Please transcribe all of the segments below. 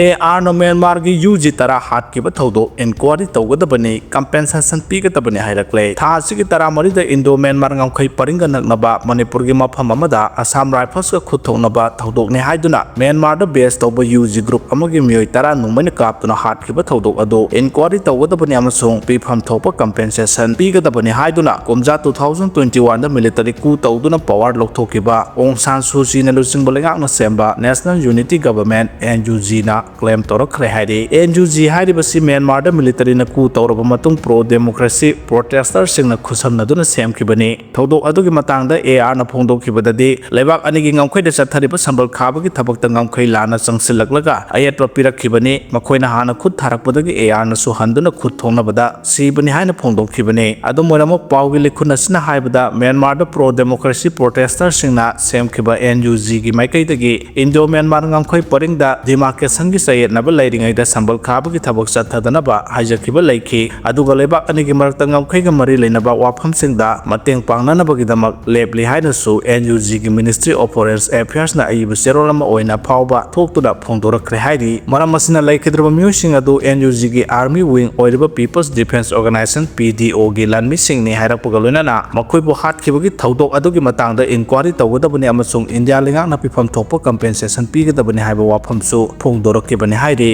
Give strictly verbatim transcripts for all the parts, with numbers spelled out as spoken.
ꯑꯦ ꯑꯥꯔꯅ ꯃ꯭ꯌꯥꯟꯃꯥꯔꯒꯤ U G ꯇꯔꯥ ꯍꯥꯠꯈꯤꯕ ꯊꯧꯗꯣꯛ enquiry ꯇꯧꯒꯗꯕꯅꯤ, ꯀꯝꯄꯦꯟꯁꯦꯁꯟ ꯄꯤꯒꯗꯕꯅꯤ ꯍꯥꯏꯔꯛꯂꯦ꯫ ꯊꯥ ꯑꯁꯤꯒꯤ ꯇꯔꯥꯃꯔꯤꯗ ꯏꯟꯗꯣ ꯃ꯭ꯌꯥꯟꯃꯥꯔ ꯉꯝꯈꯩ ꯄꯔꯤꯡꯒ ꯅꯛꯅꯕ ꯃꯅꯤꯄꯨꯔꯒꯤ ꯃꯐꯝ ꯑꯃꯗ ꯑꯁꯥꯝ ꯔꯥꯏꯐꯜꯁꯀ ꯈꯨꯠ ꯊꯣꯛꯅꯕ ꯊꯧꯗꯣꯛꯅꯤ ꯍꯥꯏꯗꯨꯅ ꯃ꯭ꯌꯥꯟꯃꯥꯔꯗ ꯕꯦꯁ ꯇꯧꯕ ꯌꯨ ꯖꯤ ꯒ꯭ꯔꯨꯞ ꯑꯃꯒꯤ ꯃꯤꯑꯣꯏ ꯇꯔꯥ ꯅꯣꯡꯃꯩꯅ ꯀꯥꯞꯇꯨꯅ ꯍꯥꯠꯈꯤꯕ ꯊꯧꯗꯣꯛ ꯑꯗꯨ ꯏꯟꯀ꯭ꯋꯥꯔꯤ ꯇꯧꯒꯗꯕꯅꯤ ꯑꯃꯁꯨꯡ ꯄꯤꯐꯝ ꯊꯣꯛꯄ ꯀꯝꯄꯦꯟꯁꯦꯁꯟ ꯄꯤꯒꯗꯕꯅꯤ ꯍꯥꯏꯗꯨꯅ ꯀꯨꯝꯖꯥ ꯇꯨ ꯊꯥꯎꯖꯟ ꯇ꯭ꯋꯦꯟꯇꯤ ꯋꯥꯟꯗ ꯃꯤꯂꯤꯇꯔꯤ ꯀꯨ ꯇꯧꯗꯨꯅ ꯄꯋꯥꯔ ꯂꯧꯊꯣꯛꯈꯤꯕ ꯑꯣꯡ ꯁꯥꯟ ꯁꯨ ꯆꯤꯅ ꯂꯨꯆꯤꯡꯕ ꯂꯩꯉꯥꯛꯅ ꯁꯦꯝꯕ national unity government, N U ꯖꯤꯅ ꯀ꯭ꯂꯦꯝ ꯇꯧꯔꯛꯈ꯭ꯔꯦ ꯍꯥꯏꯔꯤ꯫ ꯑꯦꯟ ꯌꯨ ꯖꯤ ꯍꯥꯏꯔꯤꯕꯁꯤ ꯃ꯭ꯌꯥꯟꯃꯥꯔꯗ ꯃꯤꯂꯤꯇꯔꯤꯅ ꯀꯨ ꯇꯧꯔꯕ ꯃꯇꯨꯡ ꯄ꯭ꯔꯣ ꯗꯦꯃꯣꯀ꯭ꯔꯦꯁꯤ ꯄ꯭ꯔꯣꯇꯦꯁꯇꯔꯁꯤꯡꯅ ꯈꯨꯠꯁꯝꯅꯗꯨꯅ ꯁꯦꯝꯈꯤꯕꯅꯤ꯫ ꯊꯧꯗꯣꯛ ꯑꯗꯨꯒꯤ ꯃꯇꯥꯡꯗ ꯑꯦ ꯑꯥꯔꯅ ꯐꯣꯡꯗꯣꯛꯈꯤꯕꯗꯗꯤ, ꯂꯩꯕꯥꯛ ꯑꯅꯤꯒꯤ ꯉꯝꯈꯩꯗ ꯆꯠꯊꯔꯤꯕ ꯁꯝꯕꯜ ꯈꯥꯕꯒꯤ ꯊꯕꯛꯇ ꯉꯝꯈꯩ ꯂꯥꯟꯅ ꯆꯪꯁꯤꯜꯂꯛꯂꯒ ꯑꯌꯦꯠꯄ ꯄꯤꯔꯛꯈꯤꯕꯅꯤ꯫ ꯃꯈꯣꯏꯅ ꯍꯥꯟꯅ ꯈꯨꯠ ꯊꯥꯔꯛꯄꯗꯒꯤ ꯑꯦ ꯑꯥꯔꯅꯁꯨ ꯍꯟꯗꯨꯅ ꯈꯨꯠ ꯊꯣꯛꯅꯕꯗ ꯁꯤꯕꯅꯤ ꯍꯥꯏꯅ ꯐꯣꯡꯗꯣꯛꯈꯤꯕꯅꯤ꯫ ꯑꯗꯨꯝ ꯑꯣꯏꯅꯃꯛ, ꯄꯥꯎꯒꯤ ꯂꯤꯈꯨꯟ ꯑꯁꯤꯅ ꯍꯥꯏꯕꯗ, ꯃ꯭ꯌꯥꯟꯃꯥꯔꯗ ꯄ꯭ꯔꯣ ꯗꯦꯃꯣꯀ꯭ꯔꯦꯁꯤ ꯄ꯭ꯔꯣꯇꯦꯁꯇꯔꯁꯤꯡꯅ ꯁꯦꯝꯈꯤꯕ ꯑꯦꯟ ꯌꯨ ꯖꯤꯒꯤ ꯃꯥꯏꯀꯩꯗꯒꯤ ꯏꯟꯗꯣ ꯃ꯭ꯌꯥꯟꯃꯥꯔ ꯉꯝꯈꯩ ꯄꯔꯤꯡꯗ ꯗꯤꯃꯥꯔꯀꯦꯁꯟꯒꯤ ꯆꯌꯦꯠꯅꯕ ꯂꯩꯔꯤꯉꯩꯗ ꯁꯝꯕꯜ ꯈꯥꯕꯒꯤ ꯊꯕꯛ ꯆꯠꯊꯗꯅꯕ ꯍꯥꯏꯖꯈꯤꯕ ꯂꯩꯈꯤ꯫ ꯑꯗꯨꯒ ꯂꯩꯕꯥꯛ ꯑꯅꯤꯒꯤ ꯃꯔꯛꯇ ꯉꯝꯈꯩꯒ ꯃꯔꯤ ꯂꯩꯅꯕ ꯋꯥꯐꯝꯁꯤꯡꯗ ꯃꯇꯦꯡ ꯄꯥꯡꯅꯅꯕꯒꯤꯗꯃꯛ ꯂꯦꯞꯂꯤ ꯍꯥꯏꯅꯁꯨ ꯑꯦꯟ ꯌꯨ ꯖꯤꯒꯤ ꯃꯤꯅꯤꯁꯇ꯭ꯔꯤ ꯑꯣꯐ ꯐꯣꯔꯦꯟ ꯑꯦꯐꯤꯌꯔꯁꯅ ꯑꯏꯕ ꯆꯦꯔꯣꯜ ꯑꯃ ꯑꯣꯏꯅ ꯐꯥꯎꯕ ꯊꯣꯛꯇꯨꯅ ꯐꯣꯡꯗꯣꯔꯛꯈ꯭ꯔꯦ ꯍꯥꯏꯔꯤ꯫ ꯃꯔꯝ ꯑꯁꯤꯅ ꯂꯩꯈꯤꯗ꯭ꯔꯕ ꯃꯤꯑꯣꯏꯁꯤꯡ ꯑꯗꯨ ꯑꯦꯟ ꯌꯨ ꯖꯤꯒꯤ ꯑꯥꯔꯃꯤ ꯋꯤꯡ ꯑꯣꯏꯔꯤꯕ ꯄꯤꯄꯜꯁ ꯗꯤꯐꯦꯟꯁ ꯑꯣꯔꯒꯅꯥꯏꯖꯦꯁꯟ, ꯄꯤ ꯗꯤ ꯑꯣꯒꯤ ꯂꯥꯟꯃꯤꯁꯤꯡꯅꯤ ꯍꯥꯏꯔꯛꯄꯒ ꯂꯣꯏꯅꯅ ꯃꯈꯣꯏꯕꯨ ꯍꯥꯠꯈꯤꯕꯒꯤ ꯊꯧꯗꯣꯛ ꯑꯗꯨꯒꯤ ꯃꯇꯥꯡꯗ ꯏꯟꯀ꯭ꯋꯥꯔꯤ ꯇꯧꯒꯗꯕꯅꯤ ꯑꯃꯁꯨꯡ ꯏꯟꯗꯤꯌꯥ ꯂꯩꯉꯥꯛꯅ ꯄꯤꯐꯝ ꯊꯣꯛꯄ ꯀꯝꯄꯦꯟꯁꯦꯁꯟ ꯄꯤꯒꯗꯕꯅꯤ ꯍꯥꯏꯕ ꯋꯥꯐꯝꯁꯨ ꯐꯣꯡꯗꯣꯔꯛꯈꯤꯕꯅꯤ ꯍꯥꯏꯔꯤ꯫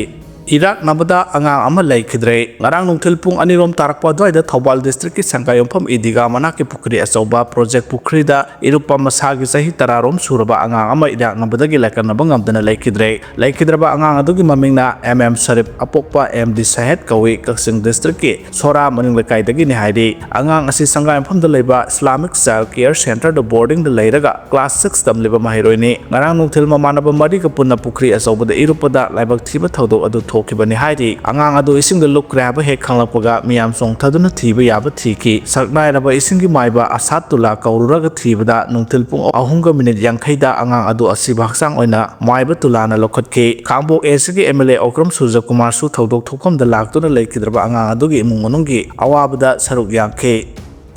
ꯏꯔꯥꯛꯅꯕꯗ ꯑꯉꯥꯡ ꯑꯃ ꯂꯩꯈꯤꯗ꯭ꯔꯦ꯫ ꯉꯔꯥꯡ ꯅꯨꯡꯊꯤꯜ ꯄꯨꯡ ꯑꯅꯤꯔꯣꯝ ꯇꯥꯔꯛꯄ ꯑꯗꯨꯋꯥꯏꯗ ꯊꯧꯕꯥꯜ ꯗꯤꯁꯇ꯭ꯔꯤꯛꯀꯤ ꯁꯪꯒꯥꯏꯌꯨꯝꯐꯝ ꯏꯗꯤꯒꯥ ꯃꯅꯥꯛꯀꯤ ꯄꯨꯈ꯭ꯔꯤ ꯑꯆꯧꯕ ꯄ꯭ꯔꯣꯖꯦꯛ ꯄꯨꯈ꯭ꯔꯤꯗ ꯏꯔꯨꯞꯄ ꯃꯁꯥꯒꯤ ꯆꯍꯤ ꯇꯔꯥꯔꯣꯝ ꯁꯨꯔꯕ ꯑꯉꯥꯡ ꯑꯃ ꯏꯔꯥꯛꯅꯕꯗꯒꯤ ꯂꯥꯏꯀꯠꯅꯕ ꯉꯝꯗꯅ ꯂꯩꯈꯤꯗ꯭ꯔꯦ꯫ ꯂꯩꯈꯤꯗ꯭ꯔꯕ ꯑꯉꯥꯡ ꯑꯗꯨꯒꯤ ꯃꯃꯤꯡꯅ M M Sharif, ꯑꯄꯣꯛꯄ M D ꯁꯍꯦꯠ ꯀꯧꯏ, ꯀꯛꯆꯤꯡ ꯗꯤꯁꯇ꯭ꯔꯤꯛꯀꯤ ꯁꯣꯔꯥ ꯃꯅꯤꯡ ꯂꯩꯀꯥꯏꯗꯒꯤꯅꯤ ꯍꯥꯏꯔꯤ꯫ ꯑꯉꯥꯡ ꯑꯁꯤ ꯁꯪꯒꯥꯏꯌꯨꯝꯐꯝꯗ ꯂꯩꯕ ꯏꯁꯂꯥꯃꯤꯛ ꯆꯥꯏꯜ ꯀꯤꯌꯔ ꯁꯦꯟꯇꯔꯗ ꯕꯣꯔꯗꯤꯡꯗ ꯂꯩꯔꯒ ꯀ꯭ꯂꯥꯁ ꯁꯤꯛꯁ ꯇꯝꯂꯤꯕ ꯃꯍꯩꯔꯣꯏꯅꯤ꯫ ꯉꯔꯥꯡ ꯅꯨꯡꯊꯤꯜ ꯃꯃꯥꯟꯅꯕ ꯃꯔꯤꯒ ꯄꯨꯟꯅ ꯄꯨꯈ꯭ꯔꯤ ꯑꯆꯧꯕꯗ ꯏꯔꯨꯞꯄꯗ ꯂꯥꯏꯕꯛ ꯊꯤꯕ ꯊꯧꯗꯣꯛ ꯑꯗꯨ ꯊꯣꯛꯈꯤꯕꯅꯤ ꯍꯥꯏꯔꯤ꯫ ꯑꯉꯥꯡ ꯑꯗꯨ ꯏꯁꯤꯡꯗ ꯂꯨꯞꯈ꯭ꯔꯦ ꯍꯥꯏꯕ ꯍꯦꯛ ꯈꯪꯂꯛꯄꯒ ꯃꯤꯌꯥꯝ ꯆꯣꯡꯊꯗꯨꯅ ꯊꯤꯕ ꯌꯥꯕ ꯊꯤꯈꯤ꯫ ꯁꯛ ꯅꯥꯏꯔꯕ ꯏꯁꯤꯡꯒꯤ ꯃꯥꯏꯕ ꯑꯁꯥꯠꯇꯨꯂꯥ ꯀꯧꯔꯨꯔꯒ ꯊꯤꯕꯗ ꯅꯨꯡꯊꯤꯜ ꯄꯨꯡ ꯑꯍꯨꯝꯒ ꯃꯤꯅꯤꯠ ꯌꯥꯡꯈꯩꯗ ꯑꯉꯥꯡ ꯑꯗꯨ ꯑꯁꯤꯕ ꯍꯛꯆꯥꯡ ꯑꯣꯏꯅ ꯃꯥꯏꯕ ꯇꯨꯂꯥꯅ ꯂꯧꯈꯠꯈꯤ꯫ ꯈꯥꯡꯕꯣꯛ ꯑꯦꯁꯤꯒꯤ ꯑꯦꯝ ꯑꯦꯜ ꯑꯦ ꯑꯣꯀ꯭ꯔꯝ ꯁꯨꯔꯖꯀꯨꯃꯥꯔꯁꯨ ꯊꯧꯗꯣꯛ ꯊꯣꯛꯐꯝꯗ ꯂꯥꯛꯇꯨꯅ ꯂꯩꯈꯤꯗ꯭ꯔꯕ ꯑꯉꯥꯡ ꯑꯗꯨꯒꯤ ꯏꯃꯨꯡ ꯃꯅꯨꯡꯒꯤ ꯑꯋꯥꯕꯗ ꯁꯔꯨꯛ ꯌꯥꯈꯤ꯫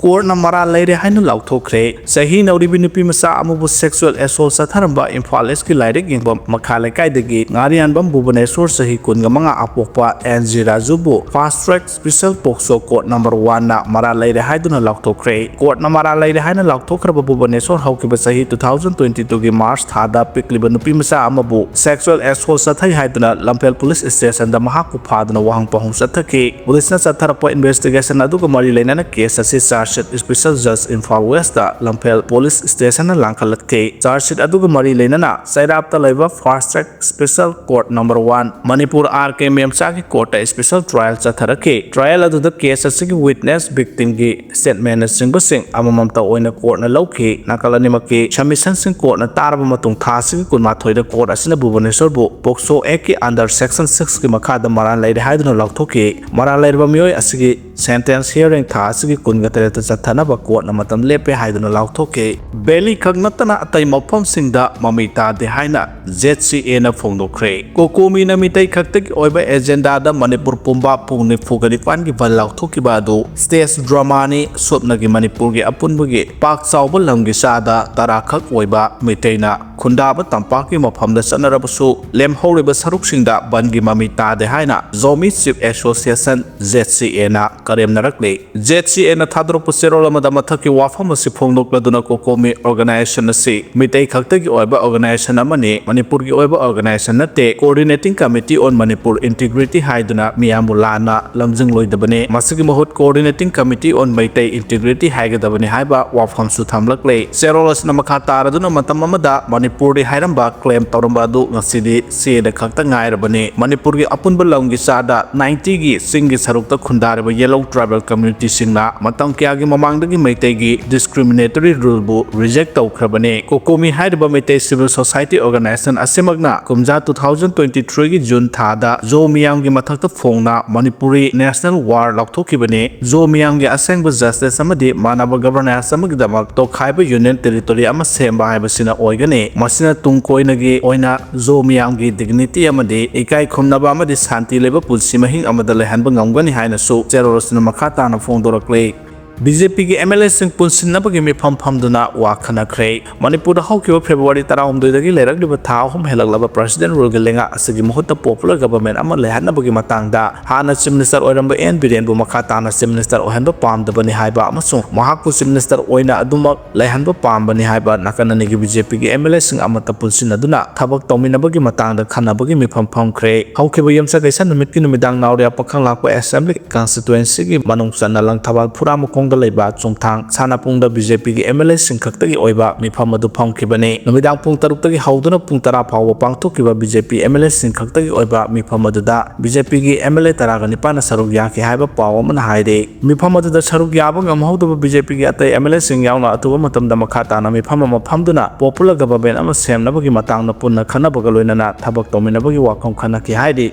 ꯀꯣꯔꯠꯅ ꯃꯔꯥꯜ ꯂꯩꯔꯦ ꯍꯥꯏꯅ ꯂꯥꯎꯊꯣꯛꯈ꯭ꯔꯦ꯫ ꯆꯍꯤ ꯅꯧꯔꯤꯕꯤ ꯅꯨꯄꯤ ꯃꯆꯥ ꯑꯃꯕꯨ sexual assault ꯆꯠꯊꯔꯝꯕ ꯏꯝꯐꯥꯜ ꯏꯁꯀꯤ ꯂꯥꯏꯔꯤꯛ ꯌꯦꯡꯐꯝ ꯃꯈꯥ ꯂꯩꯀꯥꯏꯗꯒꯤ ꯉꯥꯔꯤꯌꯥꯟꯕꯝ ꯚꯨꯕꯅꯦꯁꯣꯔ, ꯆꯍꯤ ꯀꯨꯟꯒ ꯃꯉꯥ, ꯑꯄꯣꯛꯄ ꯑꯦꯟ ꯖꯤ ꯔꯥꯖꯨꯕꯨ fast track special POCSO court number one ꯅ ꯃꯔꯥꯜ ꯂꯩꯔꯦ ꯍꯥꯏꯗꯨꯅ ꯂꯥꯎꯊꯣꯛꯈ꯭ꯔꯦ꯫ ꯀꯣꯔꯠꯅ ꯃꯔꯥꯜ ꯂꯩꯔꯦ ꯍꯥꯏꯅ ꯂꯥꯎꯊꯣꯛꯈ꯭ꯔꯕ ꯚꯨꯕꯅꯦꯁꯣꯔ ꯍꯧꯈꯤꯕ ꯆꯍꯤ two thousand twenty two ꯒꯤ ꯃꯥꯔꯆ ꯊꯥꯗ ꯄꯤꯛꯂꯤꯕ ꯅꯨꯄꯤ ꯃꯆꯥ ꯑꯃꯕꯨ sexual assault ꯆꯠꯊꯩ ꯍꯥꯏꯗꯨꯅ ꯂꯝꯐꯦꯜ ꯄꯨꯂꯤꯁ ꯁ꯭ꯇꯦꯁꯟꯗ ꯃꯍꯥꯛꯄꯨ ꯐꯥꯗꯨꯅ ꯋꯥꯍꯪ ꯄꯥꯎꯍꯪ ꯆꯠꯊꯈꯤ꯫ ꯄꯨꯂꯤꯁꯅ ꯆꯠꯊꯔꯛꯄ investigation ꯑꯗꯨꯒ ꯃꯔꯤ ꯂꯩꯅꯅ case ꯑꯁꯤ charge sheet special judge Imphal west Lamphel police ꯁ꯭ꯇꯦꯁꯟꯅ ꯂꯥꯡꯈꯠꯂꯛꯈꯤ꯫ Charge sheet ꯑꯗꯨꯒ ꯃꯔꯤ ꯂꯩꯅꯅ ꯆꯩꯔꯥꯞꯇ ꯂꯩꯕ fast track special court number one Manipur R K ꯃꯦꯝꯆꯥꯒꯤ ꯀꯣꯔꯠꯇ special trial ꯆꯠꯊꯔꯛꯈꯤ꯫ Trial ꯑꯗꯨꯗ case ꯑꯁꯤꯒꯤ witness, victim ꯒꯤ statement ꯅꯆꯤꯡꯕꯁꯤꯡ ꯑꯃꯃꯝꯇ ꯑꯣꯏꯅ ꯀꯣꯔꯠꯅ ꯂꯧꯈꯤ꯫ ꯅꯥꯀꯜ ꯑꯅꯤꯃꯛꯀꯤ submission ꯁꯤꯡ ꯀꯣꯔꯠꯅ ꯇꯥꯔꯕ ꯃꯇꯨꯡ ꯊꯥ ꯑꯁꯤꯒꯤ ꯀꯨꯟꯃꯥꯊꯣꯏꯗ ꯀꯣꯔꯠ ꯑꯁꯤꯅ ꯚꯨꯕꯅꯦꯁꯣꯔꯕꯨ POCSO Act ꯀꯤ under section six ꯀꯤ ꯃꯈꯥꯗ ꯃꯔꯥꯜ ꯂꯩꯔꯦ ꯍꯥꯏꯗꯨꯅ ꯂꯥꯎꯊꯣꯛꯈꯤ꯫ ꯃꯔꯥꯜ ꯂꯩꯔꯕ ꯃꯤꯑꯣꯏ ꯑꯁꯤꯒꯤ sentence hearing ꯊꯥ ꯑꯁꯤꯒꯤ ꯀꯨꯟꯒ ꯇꯔꯦꯠꯇ ꯆꯠꯊꯅꯕ ꯀꯣꯔꯠꯅ ꯃꯇꯝ ꯂꯦꯞꯄꯦ ꯍꯥꯏꯗꯨꯅ ꯂꯥꯎꯊꯣꯛꯈꯤ꯫ ꯚꯦꯂꯤ ꯈꯛ ꯅꯠꯇꯅ ꯑꯇꯩ ꯃꯐꯝꯁꯤꯡꯗ ꯃꯃꯤ ꯇꯥꯗꯦ ꯍꯥꯏꯅ Z C A ꯅ ꯐꯣꯡꯗꯣꯛꯈ꯭ꯔꯦ꯫ ꯀꯣꯀꯣꯃꯤꯅ ꯃꯤꯇꯩ ꯈꯛꯇꯒꯤ ꯑꯣꯏꯕ agenda ꯗ ꯃꯅꯤꯄꯨꯔ ꯄꯨꯝꯕ ꯄꯨꯡ ꯅꯤꯐꯨꯒ ꯅꯤꯄꯥꯟꯒꯤ ꯕꯟ ꯂꯥꯎꯊꯣꯛꯈꯤꯕ ꯑꯗꯨ stage drama ꯅꯤ꯫ ꯁꯨꯞꯅꯒꯤ ꯃꯅꯤꯄꯨꯔꯒꯤ ꯑꯄꯨꯟꯕꯒꯤ ꯄꯥꯛ ꯆꯥꯎꯕ ꯂꯝꯒꯤ ꯆꯥꯗ ꯇꯔꯥ ꯈꯛ ꯑꯣꯏꯕ ꯃꯤꯇꯩꯅ ꯈꯨꯟꯗꯥꯕ ꯇꯝꯄꯥꯛꯀꯤ ꯃꯐꯝꯗ ꯆꯠꯅꯔꯕꯁꯨ, ꯂꯦꯝꯍꯧꯔꯤꯕ ꯁꯔꯨꯛꯁꯤꯡꯗ ꯕꯟꯒꯤ ꯃꯃꯤ ꯇꯥꯗꯦ ꯍꯥꯏꯅ Zomi Chief Association, Z C A ꯅ ꯀꯔꯦꯝꯅꯔꯛꯂꯤ꯫ Z C A ꯅ ꯊꯥꯗꯣꯔꯛꯄ ꯆꯦꯔꯣꯜ ꯑꯃꯗ ꯃꯊꯛꯀꯤ ꯋꯥꯐꯝ ꯑꯁꯤ ꯐꯣꯡꯗꯣꯛꯂꯗꯨꯅ, ꯀꯣꯀꯣꯃꯤ organization ꯑꯁꯤ ꯃꯤꯇꯩ ꯈꯛꯇꯒꯤ ꯑꯣꯏꯕ organization ꯑꯃꯅꯤ, ꯃꯅꯤꯄꯨꯔꯒꯤ ꯑꯣꯏꯕ organization ꯅꯠꯇꯦ꯫ Coordinating Committee on Manipur Integrity ꯍꯥꯏꯗꯨꯅ ꯃꯤꯌꯥꯝꯕꯨ ꯂꯥꯟꯅ ꯂꯝꯖꯤꯡꯂꯣꯏꯗꯕꯅꯤ꯫ ꯃꯁꯤꯒꯤ ꯃꯍꯨꯠ Coordinating Committee on Meitei Integrity ꯍꯥꯏꯒꯗꯕꯅꯤ ꯍꯥꯏꯕ ꯋꯥꯐꯝꯁꯨ ꯊꯝꯂꯛꯂꯦ꯫ ꯆꯦꯔꯣꯜ ꯑꯁꯤꯅ ꯃꯈꯥ ꯇꯥꯔꯗꯨꯅ ꯃꯇꯝ ꯑꯃꯗ ꯃꯅꯤꯄꯨꯔꯗꯤ ꯍꯥꯏꯔꯝꯕ claim ꯇꯧꯔꯝꯕ ꯑꯗꯨ ꯉꯁꯤꯗꯤ ꯆꯦꯗ ꯈꯛꯇ ꯉꯥꯏꯔꯕꯅꯤ꯫ ꯃꯅꯤꯄꯨꯔꯒꯤ ꯑꯄꯨꯟꯕ ꯂꯝꯒꯤ ꯆꯥꯗ ninety ꯒꯤ ꯆꯤꯡꯒꯤ ꯁꯔꯨꯛꯇ ꯈꯨꯟꯗꯥꯔꯤꯕ Yellow Tribal Community ꯁꯤꯡꯅ ꯃꯇꯝ ꯀꯌꯥꯒꯤ ꯃꯃꯥꯡꯗꯒꯤ ꯃꯩꯇꯩꯒꯤ discriminatory rule ꯕꯨ reject ꯇꯧꯈ꯭ꯔꯕꯅꯤ꯫ ꯀꯣꯀꯣꯃꯤ ꯍꯥꯏꯔꯤꯕ ꯃꯩꯇꯩ civil society organization ꯑꯁꯤꯃꯛꯅ ꯀꯨꯝꯖꯥ two thousand twenty three ꯒꯤ June ꯊꯥꯗ ꯖꯣ ꯃꯤꯌꯥꯝꯒꯤ ꯃꯊꯛꯇ ꯐꯣꯡꯅ ꯃꯅꯤꯄꯨꯔꯤ national war ꯂꯥꯎꯊꯣꯛꯈꯤꯕꯅꯤ꯫ ꯖꯣ ꯃꯤꯌꯥꯝꯒꯤ ꯑꯁꯦꯡꯕ justice ꯑꯃꯗꯤ ꯃꯥꯟꯅꯕ governance ꯑꯃꯒꯤꯗꯃꯛ ꯇꯣꯈꯥꯏꯕ union territory ꯑꯃ ꯁꯦꯝꯕ ꯍꯥꯏꯕꯁꯤꯅ ꯑꯣꯏꯒꯅꯤ꯫ ꯃꯁꯤꯅ ꯇꯨꯡ ꯀꯣꯏꯅꯒꯤ ꯑꯣꯏꯅ ꯖꯣ ꯃꯤꯌꯥꯝꯒꯤ dignity ꯑꯃꯗꯤ ꯏꯀꯥꯏ ꯈꯨꯝꯅꯕ ꯑꯃꯗꯤ ꯁꯥꯟꯇꯤ ꯂꯩꯕ ꯄꯨꯟꯁꯤ ꯃꯍꯤꯡ ꯑꯃꯗ ꯂꯩꯍꯟꯕ ꯉꯝꯒꯅꯤ ꯍꯥꯏꯅꯁꯨ ꯆꯦꯔꯣꯜ ꯑꯁꯤꯅ ꯃꯈꯥ ꯇꯥꯅ ꯐꯣꯡꯗꯣꯔꯛꯂꯤ꯫ ꯕꯤ ꯖꯦ ꯄꯤꯒꯤ ꯑꯦꯝ ꯑꯦꯜ ꯑꯦꯁꯤꯡ ꯄꯨꯟꯁꯤꯟꯅꯕꯒꯤ ꯃꯤꯐꯝ ꯐꯝꯗꯨꯅ ꯋꯥ ꯈꯟꯅꯈ꯭ꯔꯦ꯫ ꯃꯅꯤꯄꯨꯔꯗ ꯍꯧꯈꯤꯕ ꯐꯦꯕ꯭ꯔꯨꯋꯥꯔꯤ ꯇꯔꯥꯍꯨꯝꯗꯣꯏꯗꯒꯤ ꯂꯩꯔꯛꯂꯤꯕ ꯊꯥ ꯑꯍꯨꯝ ꯍꯦꯜꯂꯛꯂꯕ ꯄ꯭ꯔꯁꯤꯗꯦꯟ ꯔꯨꯜꯒꯤ ꯂꯩꯉꯥꯛ ꯑꯁꯤꯒꯤ ꯃꯍꯨꯠꯇ ꯄꯣꯄꯨꯂꯔ ꯒꯕꯔꯃꯦꯟ ꯑꯃ ꯂꯩꯍꯟꯅꯕꯒꯤ ꯃꯇꯥꯡꯗ ꯍꯥꯟꯅ ꯆꯤꯐ ꯃꯤꯅꯤꯁꯇꯔ ꯑꯣꯏꯔꯝꯕ ꯑꯦꯟ ꯕꯤꯔꯦꯟꯕꯨ ꯃꯈꯥ ꯇꯥꯅ ꯆꯤꯐ ꯃꯤꯅꯤꯁꯇꯔ ꯑꯣꯏꯍꯟꯕ ꯄꯥꯝꯗꯕꯅꯤ ꯍꯥꯏꯕ ꯑꯃꯁꯨꯡ ꯃꯍꯥꯛꯄꯨ ꯆꯤꯐ ꯃꯤꯅꯤꯁꯇꯔ ꯑꯣꯏꯅ ꯑꯗꯨꯃꯛ ꯂꯩꯍꯟꯕ ꯄꯥꯝꯕꯅꯤ ꯍꯥꯏꯕ ꯅꯥꯀꯟ ꯑꯅꯤꯒꯤ ꯕꯤ ꯖꯦ ꯄꯤꯒꯤ ꯑꯦꯝ ꯑꯦꯜ ꯑꯦꯁꯤꯡ ꯑꯃꯠꯇ ꯄꯨꯟꯁꯤꯟꯅꯗꯨꯅ ꯊꯕꯛ ꯇꯧꯃꯤꯟꯅꯕꯒꯤ ꯃꯇꯥꯡꯗ ꯈꯟꯅꯕꯒꯤ ꯃꯤꯐꯝ ꯐꯝꯈ꯭ꯔꯦ꯫ ꯍꯧꯈꯤꯕ ꯌꯨꯝꯁꯀꯩꯁ ꯅꯨꯃꯤꯠꯀꯤ ꯅꯨꯃꯤꯗꯥꯡ ꯅꯥꯎꯔꯤꯌꯥ ꯄꯥꯈꯪ ꯂꯥꯛꯄ ꯑꯦꯁꯦꯝꯕ꯭ꯂꯤ ꯀꯟꯁꯇꯤꯇ꯭ꯋꯦꯟꯁꯤꯒꯤ ꯃꯅꯨꯡ ꯆꯟꯅ ꯂꯪꯊꯕꯥꯜ ꯐꯨꯔꯥ ꯃꯈꯣꯡꯗ ꯂꯩꯕ ꯆꯨꯝꯊꯥꯡ ꯁꯥꯟꯅꯄꯨꯡꯗ ꯕꯤ ꯖꯦ ꯄꯤꯒꯤ ꯑꯦꯝ ꯑꯦꯜ ꯑꯦꯁꯤꯡ ꯈꯛꯇꯒꯤ ꯑꯣꯏꯕ ꯃꯤꯐꯝ ꯑꯗꯨ ꯐꯝꯈꯤꯕꯅꯤ꯫ ꯅꯨꯃꯤꯗꯥꯡ ꯄꯨꯡ ꯇꯔꯨꯛꯇꯒꯤ ꯍꯧꯗꯨꯅ ꯄꯨꯡ ꯇꯔꯥ ꯐꯥꯎꯕ ꯄꯥꯡꯊꯣꯛꯈꯤꯕ B J P M L ꯑꯦꯁꯤꯡ ꯈꯛꯇꯒꯤ ꯑꯣꯏꯕ ꯃꯤꯐꯝ ꯑꯗꯨꯗ ꯕꯤ ꯖꯦ ꯄꯤꯒꯤ ꯑꯦꯝ ꯑꯦꯜ ꯑꯦ ꯇꯔꯥꯒ ꯅꯤꯄꯥꯟꯅ ꯁꯔꯨꯛ ꯌꯥꯈꯤ ꯍꯥꯏꯕ ꯄꯥꯎ ꯑꯃꯅ ꯍꯥꯏꯔꯤ꯫ ꯃꯤꯐꯝ ꯑꯗꯨꯗ ꯁꯔꯨꯛ ꯌꯥꯕ ꯉꯝꯍꯧꯗꯕ ꯕꯤ ꯖꯦ ꯄꯤꯒꯤ ꯑꯇꯩ ꯑꯦꯝ ꯑꯦꯜ ꯑꯦꯁꯤꯡ ꯌꯥꯎꯅ ꯑꯊꯨꯕ ꯃꯇꯝꯗ ꯃꯈꯥ ꯇꯥꯅ ꯃꯤꯐꯝ ꯑꯃ ꯐꯝꯗꯨꯅ ꯄꯣꯄꯨꯂꯔ ꯒꯕꯔꯃꯦꯟ ꯑꯃ ꯁꯦꯝꯅꯕꯒꯤ ꯃꯇꯥꯡꯗ ꯄꯨꯟꯅ ꯈꯟꯅꯕꯒ ꯂꯣꯏꯅꯅ ꯊꯕꯛ ꯇꯧꯃꯤꯟꯅꯕꯒꯤ ꯋꯥꯐꯝ ꯈꯟꯅꯈꯤ ꯍꯥꯏꯔꯤ꯫